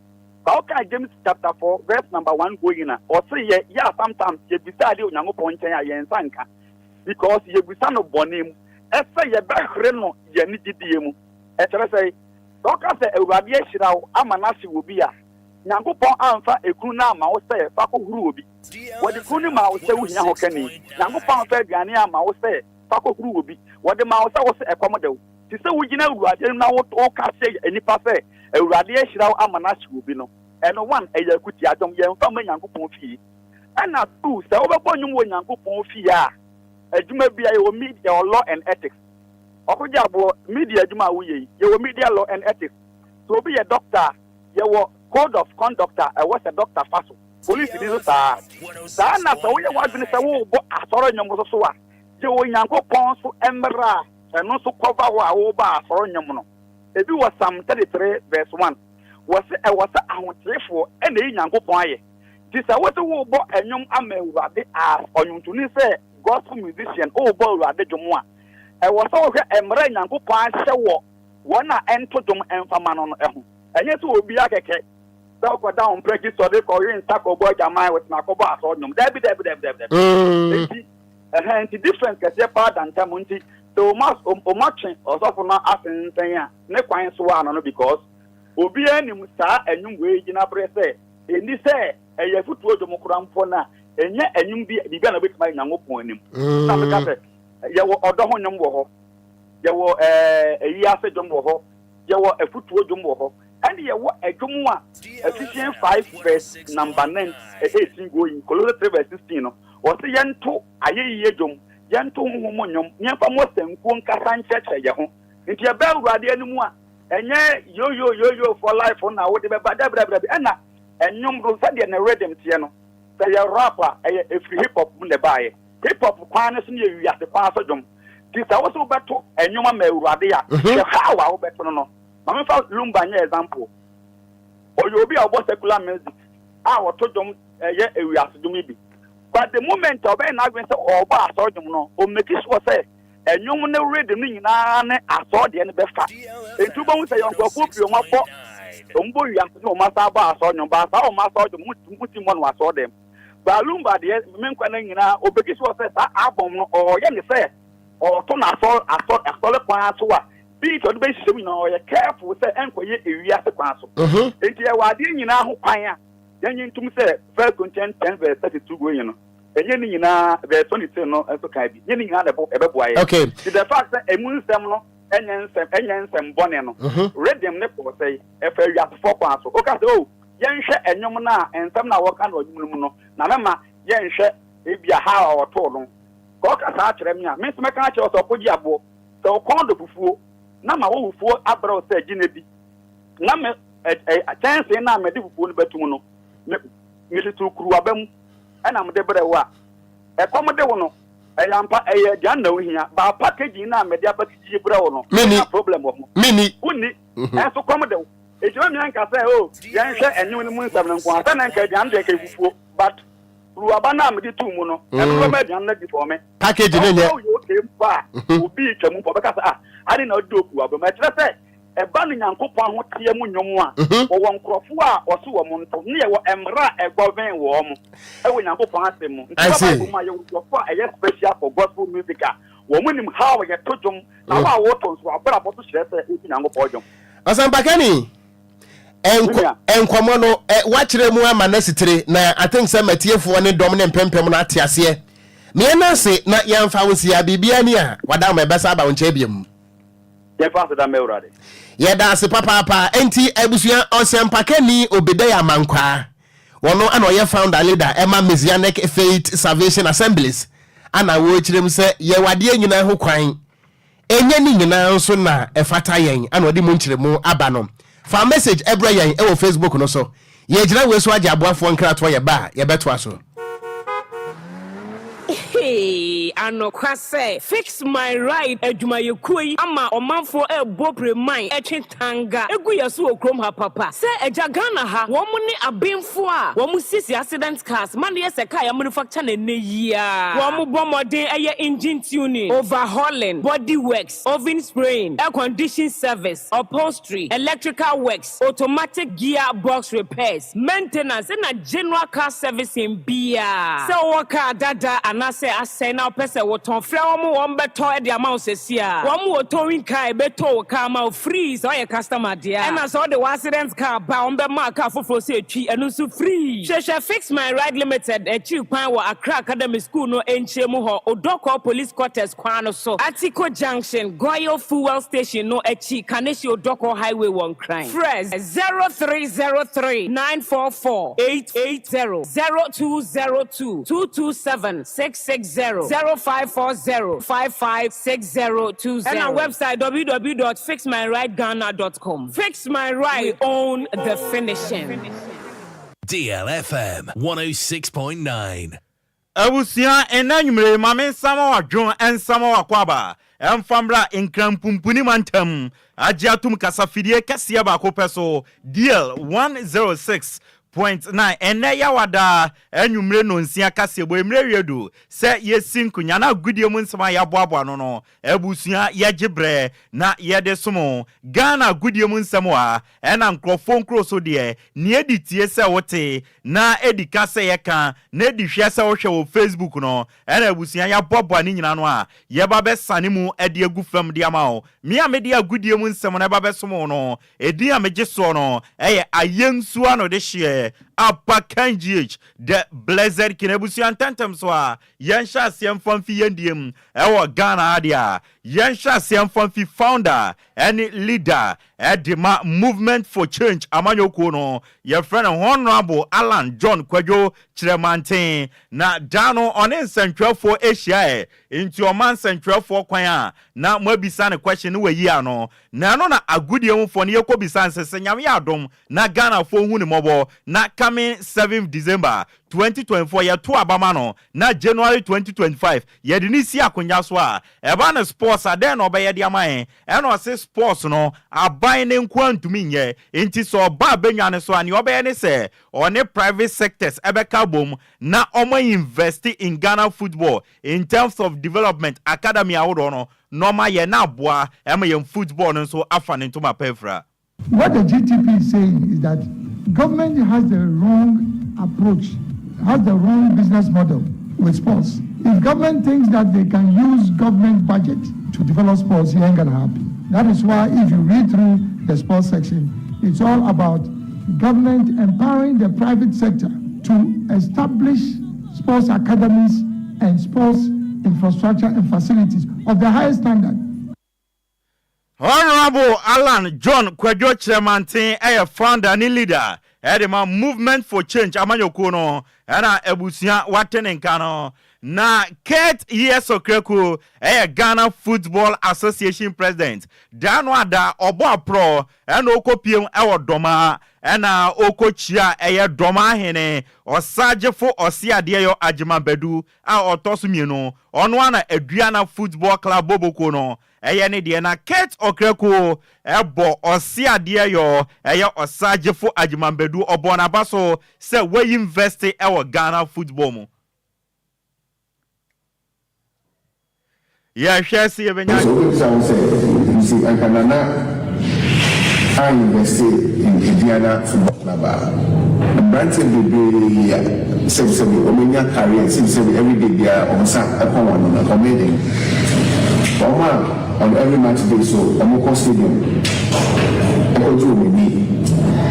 Ba wokaa James chapter 4 verse number 1 going a, ɔse yɛ yɛ a sometimes yɛbisa adeɛ Onyankopɔn nkyɛn a yɛn nsa nka. Because yɛbisa no bɔne mu, ɛsɛ yɛbɛhwere no yɛn gyidie mu. Ɛkyerɛ sɛn? Sɛ woka sɛ Awurade ahyira wo ama no ahye obi a, Nyankopɔn amfa ekunu no amma wo sɛ fa kɔhuru obi. Wɔde kunu no maa wo sɛ wohia hokani. Nyankopɔn amfa aduane amma wo sɛ fa kɔhuru obi. Wɔde maa wo sɛ wo se ɛkɔm de wo. Te sɛ wogyina Awurade anim na woka kyerɛ nnipa sɛ Awurade ahyira wo ama no ahye obi no, ɛno one, ɛyɛ akutiadwom, yɛmfa mma Nyankopɔn fie. Ɛna two, sɛ wobɛbɔ nnwom wɔ Nyankopɔn fie a, adwuma biara yɛwɔ media, yɛwɔ law and ethics. Ɔkogye aboɔ, media adwuma a woyɛ yi, yɛwɔ media law and ethics. Sɛ obi yɛ doctor a, yɛwɔ code of conduct a ɛwɔ sɛ doctor fa so. Polisi ni nso saa ara. Saa na sɛ woyɛ w'adwene sɛ worebɔ asɔre nnwom nso so a, yɛwɔ Nyankopɔn nso mmara a ɛno nso cover hɔ a worebɔ asɔre nnwom no. Ebi wɔ Psalm 33 verse 1. Wɔse ɛwɔ sɛ ahoteefoɔ na ɛyi Nyankopɔn ayɛ. Nti sɛ wose worebɔ nnwom ama Awurade as ɔnwontoni sɛ gospel musician worebɔ Awurade dwom a, ɛwɔ sɛ wohwɛ mmara a Nyankopɔn ahyɛ wɔ wɔn a ɛnto dwom mfa ma no no ho. Ɛnyɛ sɛ obiara kɛkɛ sɛ wokɔda wo mprɛkyi sɔre kɔwe nsa kɔbɔ adwaman wotena akɔbɔ asɔre nnwom. Dabi dabi dabi dabi dabi. Nti ɛhɛn nti difference kɛseɛ paa da ntam nti sɛ wɔn atwe ɔsɔfo no asensɛn a ne kwan so ano no because obiara nim saa nnwom wei gyina berɛ sɛ ɛnni sɛ ɛyɛ afutuo dwom koraa mpo no a ɛnyɛ nnwom bi biribi a na wobɛtumi ayɛ Nyankopɔn anim. Na meka sɛ yɛwɔ ɔdɔ ho nnwom wɔ hɔ, yɛwɔ ɛɛ ayi ase dwom wɔ hɔ, yɛwɔ afutuo dwom wɔ hɔ, ɛne yɛwɔ ɛdwom a Ephesians 5 verse number 9 18 going, Colossians 3 verse 16 no, wɔse yɛnto ayɛyie dwom, yɛnto honhom mu nnwom, na yɛmfa mmɔ sankuo nkasa nkyerɛkyerɛ yɛn ho. Nti ɛbɛ Awurade anim a, ɛnyɛ yo yo yo yo for life na wode bɛba, dabi dabi dabi, ɛna ɛnwom no sɛdeɛ ne rhythm teɛ no, sɛ yɛ rap a, ɛyɛ ɛfiri hip hop mu na ɛbaeɛ. Hip hop kwan no so no yɛ wiase kwan so dwom. Nti sɛ wo sɛ wobɛto ɛnwom ama Awurade a, hwɛ how a wobɛto no no. Ma memfa Lumba nyɛ example. Ɔyɛ obi a ɔbɔ secular music a ɔto dwom ɛyɛ ewiase dwom yi bi. But the moment a ɔbɛyɛ n'adwene sɛ ɔrebɔ asɔre dwom no, ɔmake sure sɛ ɛnwom no rhythm no nyinaa ne asɔre deɛ no bɛfa. Nti wobɛhu sɛ yɛ nkurɔfoɔ pii wɔn abɔ wɔn bɔ wiase ne wɔn asan abɔ asɔre dwom. But saa wɔn asɔre dwom wɔntumi mmɔ no wɔ asɔre dɛm. But Lumba deɛ me nkwa no nyinaa ɔmake sure sɛ saa album no ɔreyɛ ne sɛ ɔreto no asɔre asɔre asɔre kwan so a beat ɔde bɛhyehyɛ mu nyinaa ɔyɛ careful sɛ ɛnkɔyɛ ewiase kwan so. Nti yɛwɔ adeɛ nyinaa ho kwan a yɛnye ntom sɛ First Corinthians 10 verse 32 going no, ɛnyɛ ne nyinaa, verse 23 no nso kan bi, nyɛ ne nyinaa na ɛbɛboa yɛ. Nti the fact sɛ emu nsɛm no ɛnyɛ nsɛm ɛnyɛ nsɛm bɔne no, rhythm ne kɔɔ sɛe ɛfa ewiasefoɔ kwan so. Woka sɛ oh yɛnhwɛ ɛnwom no a nsɛm no a wɔka no ɔnwom no mu no na mɛma yɛnhwɛ ebia how a wɔtoo no. Sɛ ɔka saa kyerɛ me a, me nso mɛka akyerɛ wo sɛ ɔkɔgye aboɔ. Sɛ wo kɔn dɔ fufuo na ma wo fufuo abrɛ wo sɛ gye na di, na me ɛ ɛ kyɛnsee no a mede fufuo no bɛto mu no, me mede too kuruwaba mu ɛna mede brɛ wo a, ɛkɔm de wo no, ɛyɛ ampa ɛyɛ aduane na wohia, but packaging no a mede apackage brɛ wo no, Menni. menya problem wɔ ho. Menni. Wonni, ɛnso kɔm de wo. Enti mɛma yɛnka sɛ, oh, yɛnhwɛ ɛnwom no mu nsɛm no nko ara, sɛ na nka aduane deɛ nka ɛyɛ fufuo, but kuruwaba no a mede too mu no, ɛno bɛma aduane no adi for me. Package no nyɛ. Sɛ woyɛ okay mpo a, obi retwa mu mpo ɔbɛka sɛ, ah, ade na ɔde okuruwaba mu. Ɛkyerɛ sɛ ɛba no Nyankopɔn ahoteɛ mu nnwom a, wɔwɔ nkurɔfoɔ a wɔse wɔn nto, ne yɛwɔ mmara a ɛgɔvɛn wɔn wɔ Nyankopɔn asɛm mu. Nti wɔ Bible mu a, yɛwɔ nkurɔfoɔ a ɛyɛ special for gospel music a wɔn nim how yɛto dwom, na wo a woto nso w'abrabɔ so kyerɛ sɛ woto Nyankopɔn dwom. Ɔsɛmpakani, nkɔmmɔ no woakyerɛ mu ama no asitire, na I think sɛ matiefoɔ ne dɔm ne mpempem no ate aseɛ. Meɛna ase na yɛmfa wo nsia, biribiara ni a wada ma ɛbɛsa aba wo nkyɛn biom. Yɛmfa aseda mma Awurade. Yɛda ase papaapa. Enti abusua, Ɔsɛmpakani Obedai Amankwaa, ɔno ana ɔyɛ founder leader ɛma Messianic Faith Salvation Assemblies, ana wɔrekyerɛ mu sɛ yɛwɔ adeɛ nyinaa ho kwan, ɛnyɛ ne nyinaa nso na ɛfata yɛn, ana ɔde mu nkyerɛmu aba no. Fa message ɛbrɛ yɛn ɛwɔ Facebook no so. Yɛgyina wei so agye aboafoɔ nkratoɔ, yɛba a yɛbɛtoa so. Hey, anokwa sɛ Fix My Ride adwumayɛkuo yi ama ɔmanfoɔ ɛrebɔ pireman ɛtwe tanga egu yɛ so wɔ kurom ha papa. Sɛ agya Ghana ha, wɔn ne abenfoɔ a wɔn siesie accident cars ma no yɛ sɛ car yɛ manufacture no ɛnnɛ yi ara. Wɔn bɔ mmɔden ɛyɛ engine tuning, overhauling, body works, oven spraying, air condition service, upholstery, electrical works, automatic gear box repairs, maintenance ɛna general car servicing biara. Sɛ wowɔ car dada anaa. anaasɛ asɛe na wopɛ sɛ wotɔn, frɛ wɔn, wɔn bɛtɔ de ama wo sesia. Wɔn wɔ towing car a ɛbɛtow wo car ama wo free sɛ woyɛ customer deɛ a. Ɛna sɛ wode w'accident car ba a, wɔn bɛma wo car foforɔ sɛ twi, ɛno nso free. Hwehwɛ Fix My Ride Limited akyiri kwan wɔ Accra Academy School no nkyɛn mu hɔ, Odorkor Police Quarters kwan no so, Atiko Junction, Goil Fuel Station no akyi, Kaneshie Odorkor Highway wɔ Nkran. Frɛ 0303 944 880, 0202 227 660, 0540 556020 ɛna website www.fixmyrideghana.com. Fix My Ride, we own the finishing. DLFM 106.9. Abusua, nnɛ anwummere yi, ma me nsa ma w'adwon nsa ma w'akwaaba mfa mmra Nkran Pumpuni Mantam agye atom kasafidie kɛseɛ baako pɛ so, DL 106.9. Ɛnnɛ Yawada anwummere nnɔnsia kaseɛbɔ yi, mmerɛ wie du sɛ yɛsi nkonya na agodie mu nsɛm a yɛaboaboa ano no, abusua, yɛgye berɛ na yɛde som wo. Ghana agodie mu nsɛm wɔ ha, ɛna nkurɔfoɔ nkuro so deɛ, nea ɛdi tie sɛ wote, na edi ka sɛ yɛka, na edi hwɛ sɛ wohwɛ wɔ Facebook no, ɛna abusua yɛaboaboa ne nyinaa ano a, yɛba bɛsane mu de agu fam de ama wo. Me a mede agodie mu nsɛm no ɛba bɛsom wo no, edin a megye soɔ no yɛ Ayensu Anodehyeɛ Apakan GH, The Blessed King. Abusua ntɛntɛm so a, yɛnhyɛ aseɛ mfa mfi yɛn deɛ mu ɛwɔ Ghana ha deɛ a, yɛnhyɛ aseɛ mfa mfi founder ɛne leader de ma Movement for Change amanyɔkuo no, yɛfrɛ no Honourable Allan John Kwadwo Kyerɛmanten, na da no ɔne nsɛntwerɛfoɔ hyiaɛ, nti ɔma nsɛntwerɛfoɔ kwan a na moabisa no question no wayi ano, na ɛno na agodie ho foɔ no yɛkɔbisa no sɛ, sɛ Nyame yɛ adom na Ghanafoɔ hu no mmɔbɔ na coming 7th December 2024 yɛto aba ma no na January 2025 yɛde no si akonwa so a, ɛba no sports a dɛn na ɔbɛyɛ de ama yɛn? Ɛna ɔse sports no aban no nkoa ntumi nyɛ, nti sɛ ɔba abɛnwa no so a nea ɔbɛyɛ ne sɛ ɔne private sectors ɛbɛka abom na ɔmo invest in Ghana football in terms of development, academy ahodoɔ no na ɔmo ayɛ na aboa ɛma yɛn football no nso afa ne ntoma pa afira. What the GTP is saying is that government has the wrong approach, has the wrong business model with sports. If government thinks that they can use government budget to develop sports, it ain't gonna happen. That is why if you read through the sports section, it's all about government empowering the private sector to establish sports academies and sports infrastructure and facilities of the highest standard. Honourable Allan John Kwadwo Kyerɛmanten yɛ founder ne leader de ma Movement for Change amanyɔkuo no ɛna abusua wate ne nka no. Na Kurt Yeso Kraku yɛ Ghana Football Association President. Da no ada ɔbɔ aporɔ ɛna ɔkɔpiem wɔ Dɔma ɛna ɔkɔkyia ɛyɛ Dɔma ahene Ɔsagyefo Ɔseadeɛyɔ Agyeman Badu a ɔtɔ so mmienu, ɔno ara na Aduana Football Club bɔbɔkuo no Ɛyɛ ne deɛ na Kate Okraku bɔ ɔse adeɛ yɔ ɛyɛ ɔsagyefo Agyeman Badu ɔbɔɔ n'aba so sɛ wayi investe wɔ Ghana football mu. Yɛhwɛ se yɛbɛnya. So wobɛbisa wo sɛ, nti anka Nana a investe in Aduana football club a, mmeranteɛ bebree a sɛbi sɛbi wɔn anya career sɛbi sɛbi everyday biara wɔn nsa kɔ wɔn ano no anka wɔn bɛyɛ dɛn? Wɔn a on every match day so wɔn kɔ stadium kɔ gye wɔn ani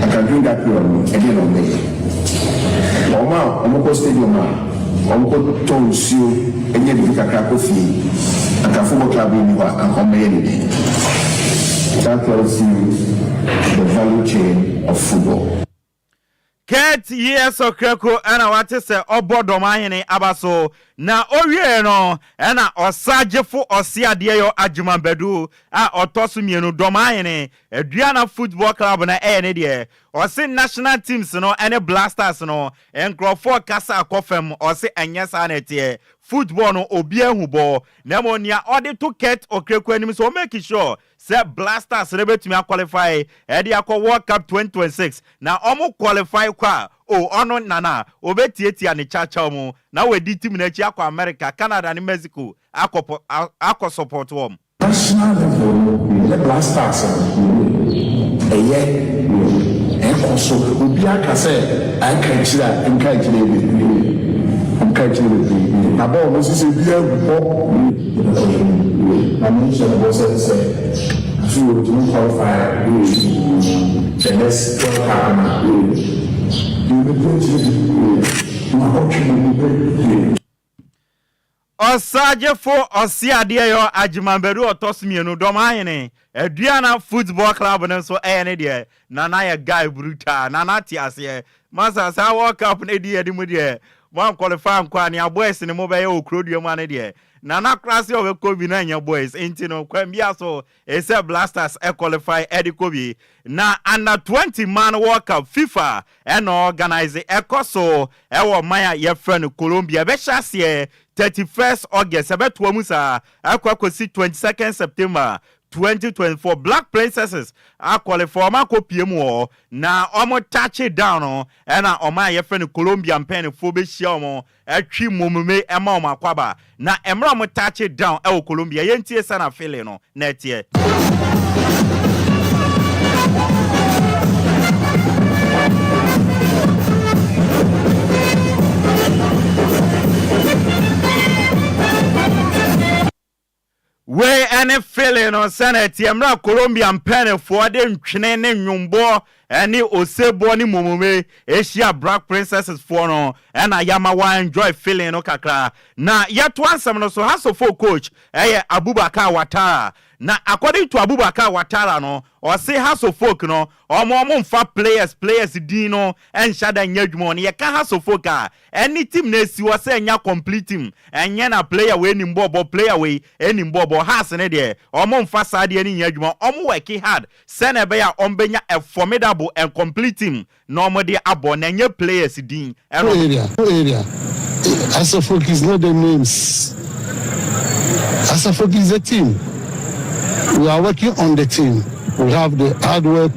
anka during that period no ɛdeɛn na wɔn bɛyɛ? Wɔn a wɔn kɔ stadium a wɔn kɔ tɔ nsuo nya biribi kakra kɔ fie anka football club yi nni hɔ a anka wɔn bɛyɛ ne dɛn? That tells you the value chain of football. Kurt Years Okraku na wate sɛ ɔbɔ dɔm ahene aba so, na ɔwieɛ no na Ɔsagyefo Ɔseadeɛyɔ Agyeman Badu a ɔtɔ so mmienu, dɔm ahene, Aduana Football Club no ɛyɛ ne deɛ. Ɔse national teams no ne Blasters no nkurɔfoɔ kasa kɔ fam, ɔse ɛnyɛ saa na ɛteɛ, football no obiara hu bɔ, na mmom nea ɔde to Kurt Okraku anim sɛ ɔmake sure sɛ Blasters no bɛtumi aqualify de akɔ World Cup 2026 na ɔmo qualify kɔ a, oh ɔno Nana ɔbɛtiatia ne kyawkyaw mu na wadi team no akyi akɔ America, Canada ne Mexico akɔ akɔ support wɔn. National level no yɛ Black Stars no ɛyɛ ɛkɔ so obiara ka sɛ ɛka akyire a nka akyire bebree nka akyire bebree. Na bɔɔl no sisi obiara gu hɔ. Na me nhyɛ bɔ sɛ sɛ afi wɔ tumi qualify to the next World Cup na deɛ ɔbɛdi akyire bi na ɔtwe mo mu. Ɔsagyefo Ɔseadeɛyɔ Agyeman Badu ɔtɔ so mienu, Dɔm Ahene, Aduana Football Club no nso ɛyɛ ne deɛ, Nana yɛ guy brutal, Nana te aseɛ, Masa saa World Cup no ɛdi yɛde mu deɛ, mo an qualify ankɔ a, nea boys no mo bɛyɛ wɔ kurodua mu ano deɛ, Nana koraa se ɔbɛkɔ bi na ɛnyɛ boys, nti no kwan biara so ɛsɛ Blasters qualify ɛde kɔ bi. Na Under 20 mmaa no World Cup, FIFA ɛna organise, ɛkɔ so ɛwɔ ɔman a yɛfrɛ no Colombia. Ɛbɛhyɛ aseɛ 31st August, ɛbɛtoa mu saa akɔ akɔsi 22nd September 2024. Black Princesses aqualify, wɔn akɔpie mu hɔ na wɔn touch down no ɛna ɔman a yɛfrɛ no Colombia mpanyinfoɔ bɛhyia wɔn Ɛtwe momume ma wɔn akwaba. Na mmerɛ a wɔn touch down wɔ Colombia, yɛntie sɛna feeling no na ɛteɛ. Wei ne feeling no sɛnea ɛteɛ mmerɛ a Colombia mpaninfoɔ de ntwene ne nnwomboɔ ne oseboɔ ne momome hyia Black Princesses foɔ no ɛna yama wa enjoy feeling no kakra. Na yɛtoa nsɛm no so, Hasofo coach ɛyɛ Abubakar Watara. Na according to Abubakar Watara no, ɔse Hasofok no ɔmo ɔmo nfa players players din no nhyɛ da nyɛ adwuma. Ɔno yɛka Hasofok a Ɛne team no esi hɔ sɛ ɛnya complete team ɛnyɛ na player wei nim bɔɔl bɔ player wei nim bɔɔl bɔ Hearts no deɛ ɔmo nfa saa adeɛ no nyɛ adwuma ɔmo worki hard sɛnea ɛbɛyɛ a ɔmo bɛnya a formidable and complete team na ɔmo de abɔ na ɛnyɛ players din ɛna ɔmo Area, area. Asafok is not the names. Asafok is the team. We are working on the team. We have the hard work.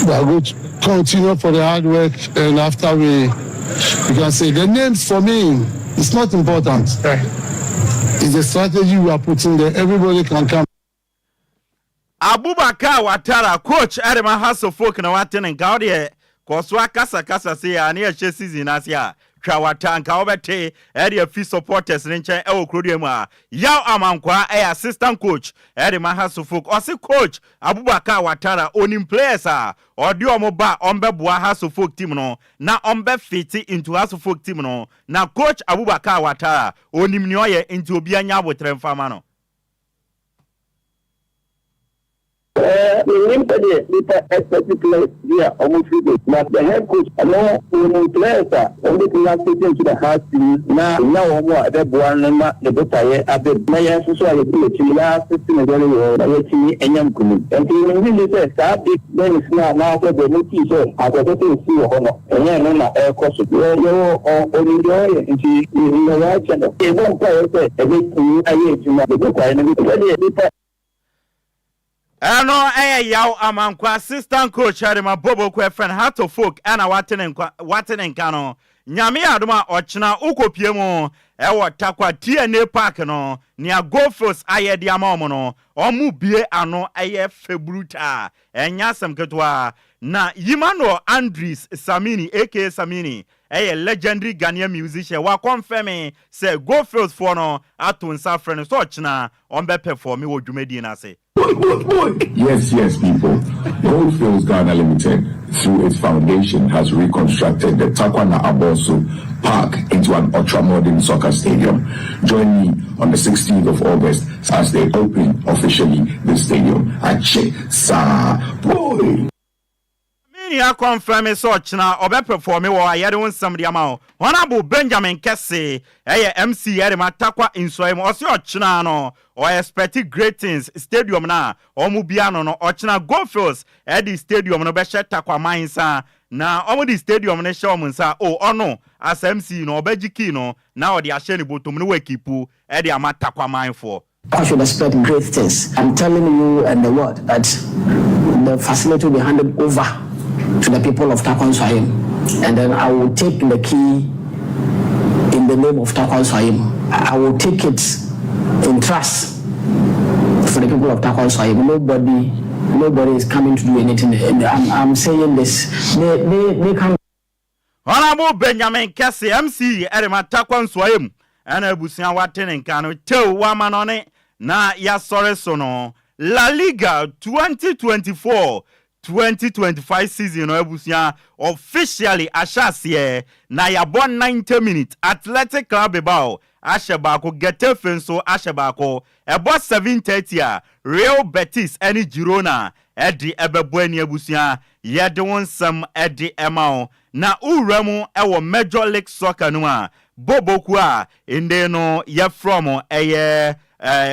We are going to continue for the hard work, and after we, we can say the names for me. It's not important. Right. It's the strategy we are putting there. Everybody can come. Abubakar Watara, coach ɛde ma Hearts of Oak na wate ne nka. Wodeɛ kɔ so akasakasa sei a ne yɛhyɛ season no ase a, twa wata nka wobɛte ɛde afi supporters no nkyɛn ɛwɔ kurodua mu a. Yaw Amankwaa ɛyɛ assistant coach ɛde ma Hearts of Oak. Ɔse coach Abubakar Watara onim players a ɔde ɔmo ba a ɔmbɛboa Hearts of Oak team no na ɔmbɛ fit into Hearts of Oak team no, na coach Abubakar Watara onim nea ɔyɛ nti obia nya aboterɛ mfa ma no. Mennim sɛdeɛ nnipa expect players bi a wɔn firi do but the head coach ɔno ɔnim players a wɔn bɛtumi a fit into the Hearts team na ɔnya wɔn a ɛbɛboa no ma ne botaeɛ aba mu na yɛn nso so a yɛdi n'akyi no yɛ assist no very well na yɛatumi anya nkunim. Nti mennye nni sɛ saa big names no anaasɛ deɛ motii sɛ anka ɛsɛ sɛ ɛsi wɔ hɔ no ɛnyɛ ɛno na ɛrekɔ so. Yɛ yɛwɔ ɔ ɔnim deɛ ɔyɛ nti yɛnim deɛ yɛakyɛ no. Yɛbɔ mpaeɛ sɛ ɛbɛtumi ayɛ adwuma ne botaeɛ no sɛdeɛ nnipa Ɛno ɛyɛ Yaw Amankwa, assistant coach ɛde ma Boboko FN Heart of Oak ɛna wate ne nkwa wate ne nka no. Nyame yɛ adom a ɔkyena wokɔpie mu ɛwɔ Tarkwa TNA Park no, nea Goldfields ayɛ de ama wɔn no, wɔn bue ano ɛyɛ fɛ brutaa, ɛnyɛ asɛm ketewa. Na Emmanuel Andries Samini aka Samini ɛyɛ legendary Ghanaian musician, wakɔnfɛme sɛ Goldfields foɔ no ato nsa afrɛ no sɛ ɔkyena ɔmbɛ pɛfɔme wɔ dwumadie no ase. Yes, yes, people. Goldfields Ghana Limited, through its foundation, has reconstructed the Takwana Aboso Park into an ultra-modern soccer stadium. Join me on the 16th of August as they open officially the stadium. Ache sa boy. Me nua kɔnfɛme sɛ ɔkyena ɔbɛ pɛfɔme wɔ ayɛde ho nsɛm de ama wo. Honourable Benjamin Kɛse ɛyɛ MC ɛde ma Tarkwa Nsuaem ɔse ɔkyena no ɔ expect great things stadium no a ɔmo bia no no ɔkyena Goldfields ɛde stadium no bɛhyɛ Tarkwa man nsa na ɔmo de stadium no hyɛ ɔmo nsa o ɔno as MC no ɔbɛgye key no na ɔde ahyɛ ne botom no wakipu ɛde ama Tarkwa man foɔ. I should expect great things. I'm telling you and the world that the facility will be handed over to the people of Tarkwa Nsuaem, and then I will take the key in the name of Tarkwa Nsuaem. I will take it in trust for the people of Tarkwa Nsuaem. Nobody, nobody is coming to do anything. I'm, I'm saying this. They, they, they can Honourable Benjamin Kese, MC, de ma Tarkwa Nsuaem. Ɛna abusua wate ne nka no tew wamanɔne na yɛasɔre so no La Liga 2024 2025 season no abusua officially ahyɛ aseɛ na yɛabɔ 90 minutes. Athletic Club Bilbao ahyɛ baako, Getafe nso ahyɛ baako. Ɛbɔ 7:30 a Real Betis ne Girona ɛde ɛbɛbɔ ani. Abusua, yɛde wo nsɛm ɛde ɛma wo na wowura mu ɛwɔ Major League Soccer no a boboku a nde no yɛfrɛ mo ɛyɛ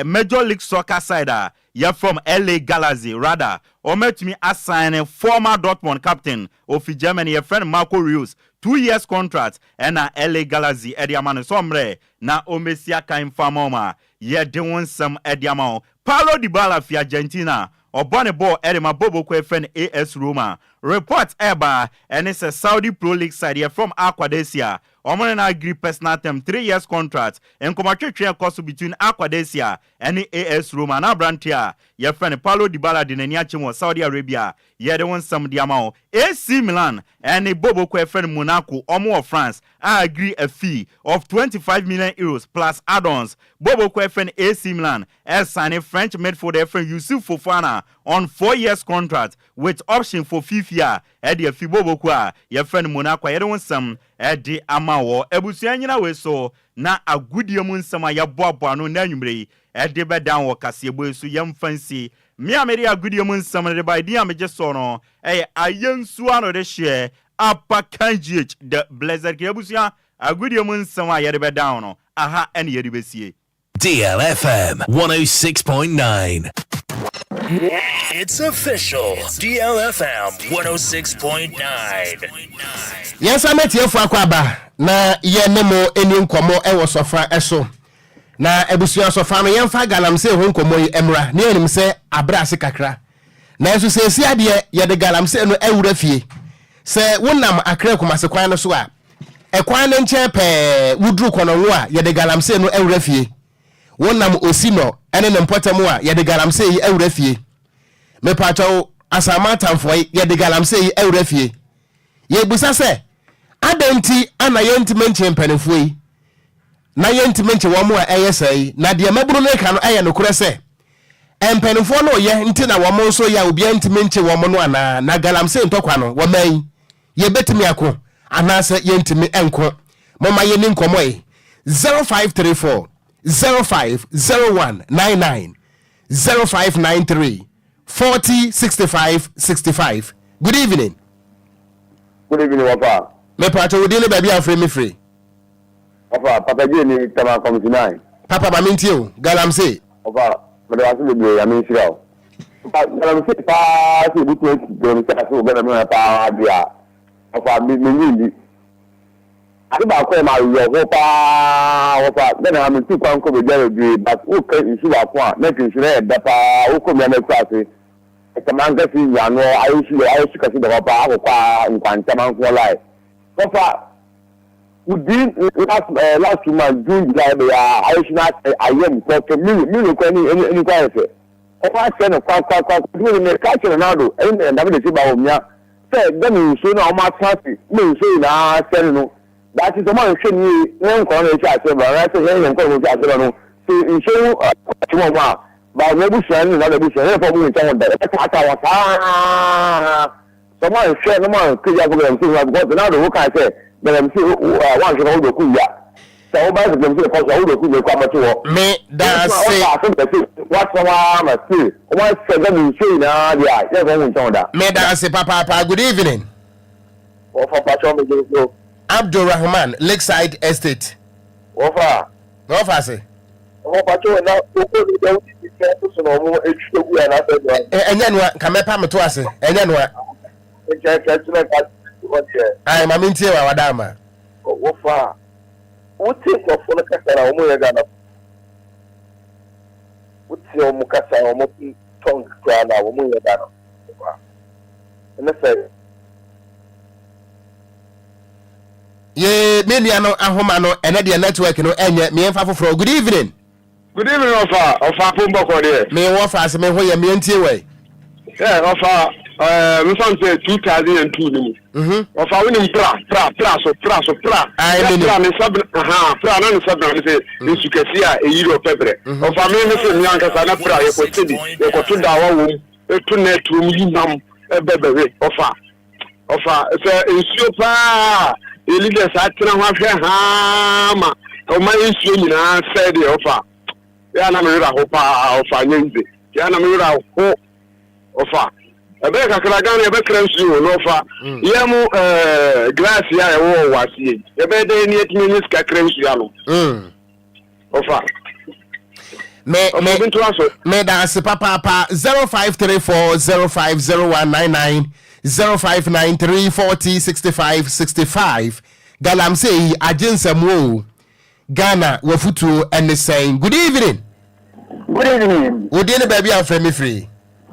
Major League Soccer side a yɛfrɛ LA Galaxy, rather ɔmɛtumi asign former Dortmund captain ofi Germany yɛfrɛ no Marco Reus, 2 years contract ɛna LA Galaxy ɛde ama no sɛ ɔmmerɛ na ɔmmɛsi akan fama ɔmo a yɛde wo nsɛm ɛde ama wo. Paulo Dybala fi Argentina, ɔbɔ ne bɔɔl ɛde ma boboko ɛfrɛ no AS Roma. Report ɛba ɛne sɛ Saudi Pro League side yɛfrɛ Al Qadsiah, ɔmo ne no agree personal term, 3 years contract. Nkɔmɔtwetwe ɛkɔ so between Al Qadsiah ɛne AS Roma na aberante a yɛfrɛ no Paulo Dybala de n'ani akyɛ mu wɔ Saudi Arabia. Yɛde wo nsɛm de ama wo. AC Milan ɛne boboko ɛfrɛ no Monaco, ɔmo wɔ France, a agree a fee of €25 million plus add-ons. Boboko ɛfrɛ no AC Milan ɛsign French midfielder ɛfrɛ no Youssouf Fofana on 4 years contract with option for fifth year ɛde afi boboko a yɛfrɛ no Monaco. A yɛde wo nsɛm ɛde ama wɔ. Abusua, nyina wei so na agodie mu nsɛm a yɛboaboa no na anwummerɛ yi ɛde bɛdan wɔ kaseɛbɔ yi so. Yɛmfa nsi me a mede agodie mu nsɛm no de ba ɛdin a megye soɔ no ɛyɛ Ayɛnsuo ano de hyeɛ Apakan GH the Blessed King. Abusua, agodie mu nsɛm a yɛde bɛdan no aha ɛne yɛde bɛsie. DLFM 106.9. It's official. DLFM 106.9. Yɛnsa mɛtiefo akɔ aba na yɛne mo ani nkɔmmɔ ɛwɔ sɔfa ɛso. Na abusua, sɔfa no yɛmfa galamsey ho nkɔmmɔ yi mmra ne yɛnim sɛ abrɛ ase kakra, nanso sɛsi adeɛ yɛde galamsey no awura fie. Sɛ wonam Akra Kumase kwan no so a, ɛkwan no nkyɛn pɛɛ woduru Kɔnɔngo a, yɛde galamsey no awura fie. Wonam osi nɔ ɛne ne mpɔtam a, yɛde galamsey yi awura fie. Mepatwɛw, Asama atamfoɔ yi, yɛde galamsey yi awura fie. Yɛbusa sɛ adɛn nti ana yɛntumi nkye mpanimfoɔ yi na yɛntumi nkye wɔn a ɛyɛ sɛ yi? Na deɛ mabunu no ka no ɛyɛ nokorɛ sɛ mpanimfoɔ no yɛ nti na wɔn nso yɛ a obiara ntumi nkye wɔn no anaa? Na galamsey ntɔkwa no wɔn yi, yɛbɛtumi ako anaasɛ yɛntumi nko? Moma yɛni nkɔmmɔ yi: 0534 050199, 0593 40 65 65. Good evening. Good evening, Wafa. Mepatɔ wo din ne baabi a afrɛ me firi. Wafa, Papa J ni Tama Committee 9. Papa, ma mentie o. Galamsey. Wafa, mede wase bebree, Nyame nhyira wo. Wafa, galamsey paa sɛ ebi tumi asi galamsey ase wɔ Ghana mu ha paa deɛ a, wafa, menyi ndi. Ade baako a ɛma awerɛho paa, wafa, Ghana ha metu kwan kɔ baabi a bebree, but woka nsu baako a, na nsu no yɛ da paa, wokɔ mmea no akura ase. Ɛtɛmankɛse nnuano ayɛ su ayɛ su kɛse da hɔ paa akɔkɔ a nkwantamanfoɔ line. Wafa, within last 2 months, June, July, ɛbɛyɛ a ayɛ su na ayɛ mu kɔkɛ milo kɔ ɛni ɛni ɛni kɔ ayɛ fɛ. Ɔmo ahyɛ no kwa kwa kwa. Nti mo ka kyerɛ Ronaldo ɛne ne David de ba wɔ mia sɛ Ghana nsuo no a ɔmo atena ase ma nsuo nyinaa sɛ no no daakye sɛ ɔmo anhwɛ ne yie na nkɔla no ɛhyɛ aseɛ ba anaasɛ yɛn nkɔla no ɛhyɛ aseɛ ba no sɛ nsuo no akyi wɔn a ba wɔn abusua ne Ronaldo abusua yɛn fɔ ɔmo nkyɛn ho da ɛbɛtaataa wɔn saa sɛ ɔmo anhwɛ na ɔmo ankegya akɔ galamsey ho, because Ronaldo wo kan sɛ galamsey wanhwɛ na wodɔ ku wia sɛ woba sɛ galamsey kɔ so a wodɔ ku wia kɔ abɛto hɔ. Me da se. Watena hɔ ara ma still ɔmo asɛ Ghana nsuo nyinaa deɛ a yɛn fɔ ɔmo nkyɛn ho da. Me da ase papaapa. Good evening. Wɔfa, mpakyɛw, megye so. Abdulrahman, Lakeside Estate. Wɔfa. Na wɔfa ase. Wɔfa, mpakyɛw, na koko ni dɛ wodi sɛ soso na ɔmo etwi egu yɛ n'asɛ do. Ɛnyɛ noa nka mɛpa me to ase, ɛnyɛ noa. Nkyɛn nkyɛn kyerɛ nka hɔ deɛ. Ayi, maame, ntie wa wada ama. Wɔfa, wote nkurɔfoɔ no kasa na wɔn yɛ Ghana, wote wɔn kasa, wɔn tongue koraa na wɔn yɛ Ghana ɛne sɛ. Yee, me nua no ahoma no ɛnɛ deɛ network no ɛnyɛ. Mmiɛnfa foforɔ. Good evening. Good evening, ɔfa ɔfa Pombɔkɔ deɛ. Me wɔ fa ase, me ho yɛ. Mmiɛntie wɔ. Ɛ ɔfa, mefa sɛ 2002 ni mu. Ɔfa, wonim pra pra. Pra, pra so, pra so, pra. Aye, Na menim. pra ne nsa bena, ahaa, pra na ne nsa bena ne sɛ nsu kɛseɛ a ɛyiri ɔpɛ berɛ. Ɔfa me me se me ankasa na pra yɛkɔ steady, yɛkɔto daawa wom, to net wom, yi nam ɛbɛ bɛwe. Ɔfa, ɔfa sɛ nsuo paa a yɛ leaders atena ho ahwɛ haa ma ɔma nsuo nyinaa sɛe deɛ ɔfa. Yɛ a na me werɛ aho paa ɔfa nyɛ easy. Yɛ a na me werɛ aho. Ɔfa. Ɛbɛyɛ kakra Ghana yɛbɛkra nsuo o na ɔfa. Yɛn mo ɛɛ glass yi a yɛwɔ wɔ aseɛ yi yɛbɛyɛ dɛn ne yɛatumi anya sika kra nsuo ano. Ɔfa. Me Ɔfa obi ntoa so. Me da ase papaapa 0534 050199 0593 40 65 65 Galamsey yi agye nsɛm o Ghana wafutuo ɛne sɛn? Good evening. Good evening. Wo din ne baabi a wofrɛ me firi?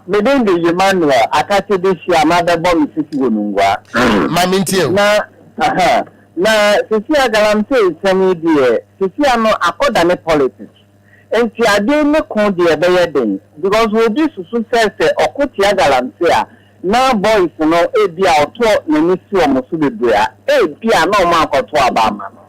Me din de Emmanuel Akate Dehyia a mabɛbɔ me sisi wɔ Nungua. Ma mentie o. Na aha, na sisi a galamsey nsɛm yi deɛ, sisi ano akɔdane politics. Nti adeɛ yi ne ko deɛ ɛbɛyɛ den because obi susu sɛ sɛ ɔko tia galamsey a na boys no ebia ɔto n'ani si wɔn so bebree a ebia na wɔn ankɔto aba ama no.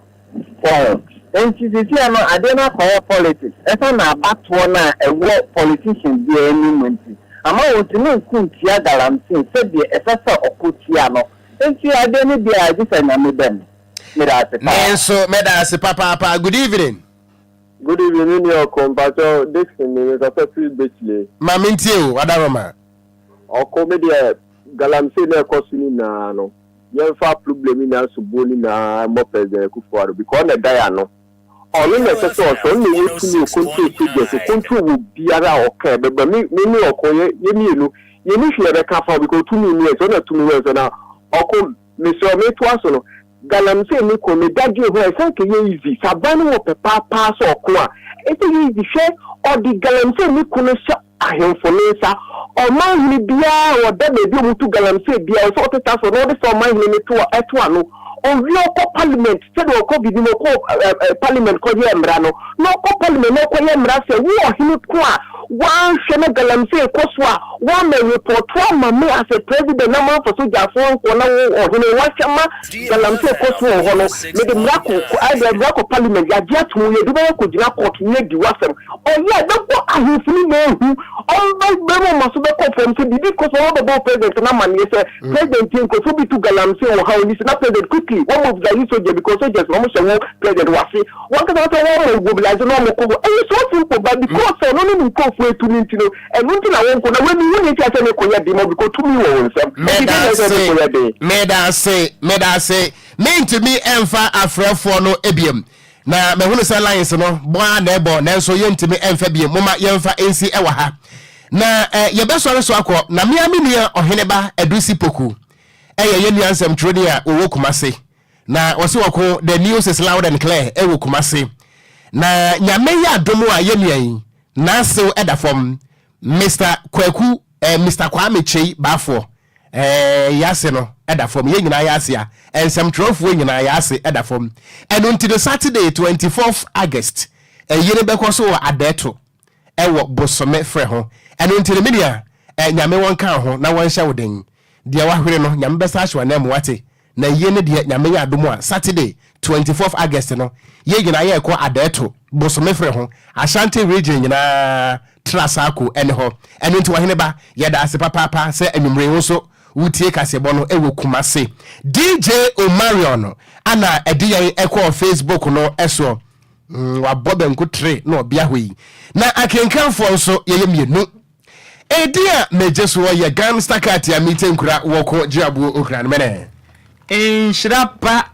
Wahu? Enti seesei no adeɛ no akɔyɛ politics, ɛsiane abatoɔ no a ɛwɔ politician biara anim nti, ama wɔntumi nko ntia galamsey sɛdeɛ ɛsɛ sɛ ɔko tia no. Enti adeɛ no biara gye sɛ Nyame ba mu. Meda ase Me paa. nso mɛda ase papaapa. Good evening. Good evening me nua ɔko mpakyɛw Dickson ni me kasa firi Bechley. Ma me ntie o, Adaroma. Ɔko me deɛ galamsey na ɛkɔ so nyinaa no yɛnfa problem nyinaa soboɔ nyinaa mmɔ President Akufo Addo because ɔna ɛda yɛn ano. Ɔno na ɛsɛ sɛ ɔhwɛ, ɔno na ɛwɔ tumi ɔcontrol soldiers, ɔcontrol wɔ biara a ɔka ɛbɛba. Me me ne ɔko yɛ yɛ mmienu yɛnni hwee yɛbɛka afa ho because tumi nni yɛn so, ɔna tumi wɔ yɛn so na ɔko mesrɛ wo metoa so no Galamsey ne ko ne dadwen ho a ɛsɛ anka ɛyɛ easy sɛ aban no wɔ pɛ paapaa sɛ ɔko a ɛsɛ ɛyɛ easy hwɛ ɔde galamsey ne ko no hyɛ ahemfo no nsa ɔman hene biara a ɔda baabi a ɔmo tu galamsey biara ɔsɛ ɔte saa so na ɔde saa ɔman hene no to ɛto ano ɔwie ɔkɔ parliament sɛdeɛ ɔkɔ bi nim ɔkɔ ɛ parliament kɔ yɛ mmara no na ɔkɔ parliament na ɔkɔ yɛ mmara sɛ wo ɔhene ko a Woanhwɛ na galamsey kɔ so a, woammɛ repɔto ama me as a president na mamfa sogyafoɔ ankɔ na wo ɔhene woahwɛ ma galamsey kɔ so wɔ hɔ no, mede mmara kɔ ɛde mmara kɔ parliament, yɛagye ato mu, yɛde wobɛyɛ akɔgyina court na yɛadi w'asɛm. Ɔyɛ a ɛbɛbɔ ahemfo no nyinaa hu, wɔbɛma wɔn aso bɛkɔ fam sɛ biribi kɔ so a wɔbɛbɔ wo president no amaneɛ sɛ president tie nkurɔfoɔ bi tu galamsey wɔ ha ɔnni so na president quickly wɔn mobilize soldier because soldiers no wɔhyɛ wo president w'ase. Wankasa sɛ wɔn mobilise na wɔn kɔ hɔ ɛyɛ so simple but because sɛ ɔno ne ne nkurɔfoɔ etu no nti no ɛno nti na wɔn kɔ na wɔn hu ne nti asɛ ne kɔ yɛ den ma because tumi wɔ wɔn nsam nti deɛ na ɛsɛ ne kɔ yɛ den. Medase, medase. Mentumi mfa afrɛfoɔ no biom. Na mahunu sɛ lines no bɔ ara na ɛbɔ nanso yɛntumi mfa biom. Momma yɛmfa nsi wɔ ha. Na eh, yɛbɛsɔre so akɔ. Na me ara me nua Ɔheneba Adusi Poku ɛyɛ yɛn nua nsɛmtwerɛni a ɔwɔ Kumase. Na wɔse wɔko the news is loud and clear ɛwɔ Kumasi. Na Nyame yɛ adom a yɛ nua yi n'asew ɛda fam Mister Kwaku eh, Mister Kwame Kyei Baafoɔ eh, yɛase no ɛda fam yɛn nyinaa yɛase a nsɛmtwerɛfoɔ nyinaa yɛase ɛda fam. Ɛno nti no Saturday 24th August ɛyi no bɛkɔ so wɔ Adɛɛto ɛwɔ Bosome frɛ ho. Ɛno nti no me nua eh, Nyame wɔnka wo ho na wɔnhyɛ wo den. Deɛ wahwere no Nyame bɛsa ahyɛ w'ananmu wate. Na yie no deɛ Nyame yɛ adom a Saturday 24th August no yɛ nyinaa yɛɛkɔ Adɛɛto Bosomefre ho Ashanti region nyinaa tra Saako ɛne hɔ ɛno nti Ɔhene ba yɛda ase papaapa sɛ anwummere yi wo nso wotie kaseɛbɔ no ɛwɔ Kumase DJ Omarion ana ɛde yɛn ɛkɔɔ Facebook no ɛsoɔ mm, wabɔ banku tre na ɔbea hɔ yi na akenkanfoɔ nso yɛyɛ mmienu Edin a megye soɔ yɛ Gangsta Cat a mete nkura wɔko gye aboɔ okura no mene. Nhyira ba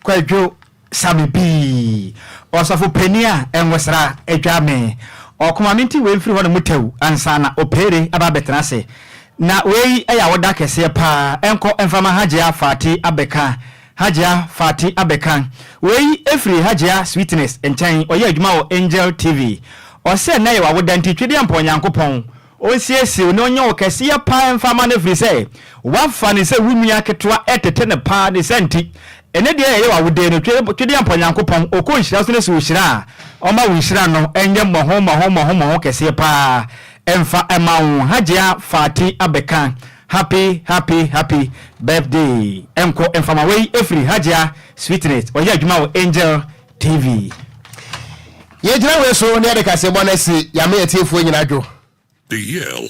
Kwadwo Same bii Ɔsɔfo panin a nwosra adwa me Ɔko ma mente wei mfiri hɔ nom tɛw ansa na Opeere aba abɛtena ase Na wei yɛ awoda kɛseɛ paa Ɛnkɔ mfa ma Hajia Fati abɛka Hajia Fati abɛka wei firi Hajia Sweetness nkyɛn, ɔyɛ adwuma wɔ Angel TV. Ɔsɛ nnɛ yɛ w'awoda nti Twedeɛmpɔn Nyankopɔn ɔnsiesie wo na ɔnyɛ wo kɛseɛ paa mfa ma no ɛfiri sɛ woafa no sɛ wo nua ketewa ɛtete no paa ne saa nti ɛnɛ deɛ yɛyɛ w'awoda yi no Twedeɛmpɔn Nyankopɔn ɔkɔ nhyira so no sɛ ɔhyira a ɔma wo nhyira no nyɛ mmɔho mmɔho mmɔho mmɔho kɛseɛ paa mfa ma wo Hajia Fati abɛka. Happy happy happy birthday ɛnkɔ mfama wei ɛfiri Hajia Sweetness, ɔyɛ adwuma wɔ Angel TV. Yɛgyina wei so na yɛde kaseɛbɔ no asi. Yame atiefoɔ nyina dwo. DL.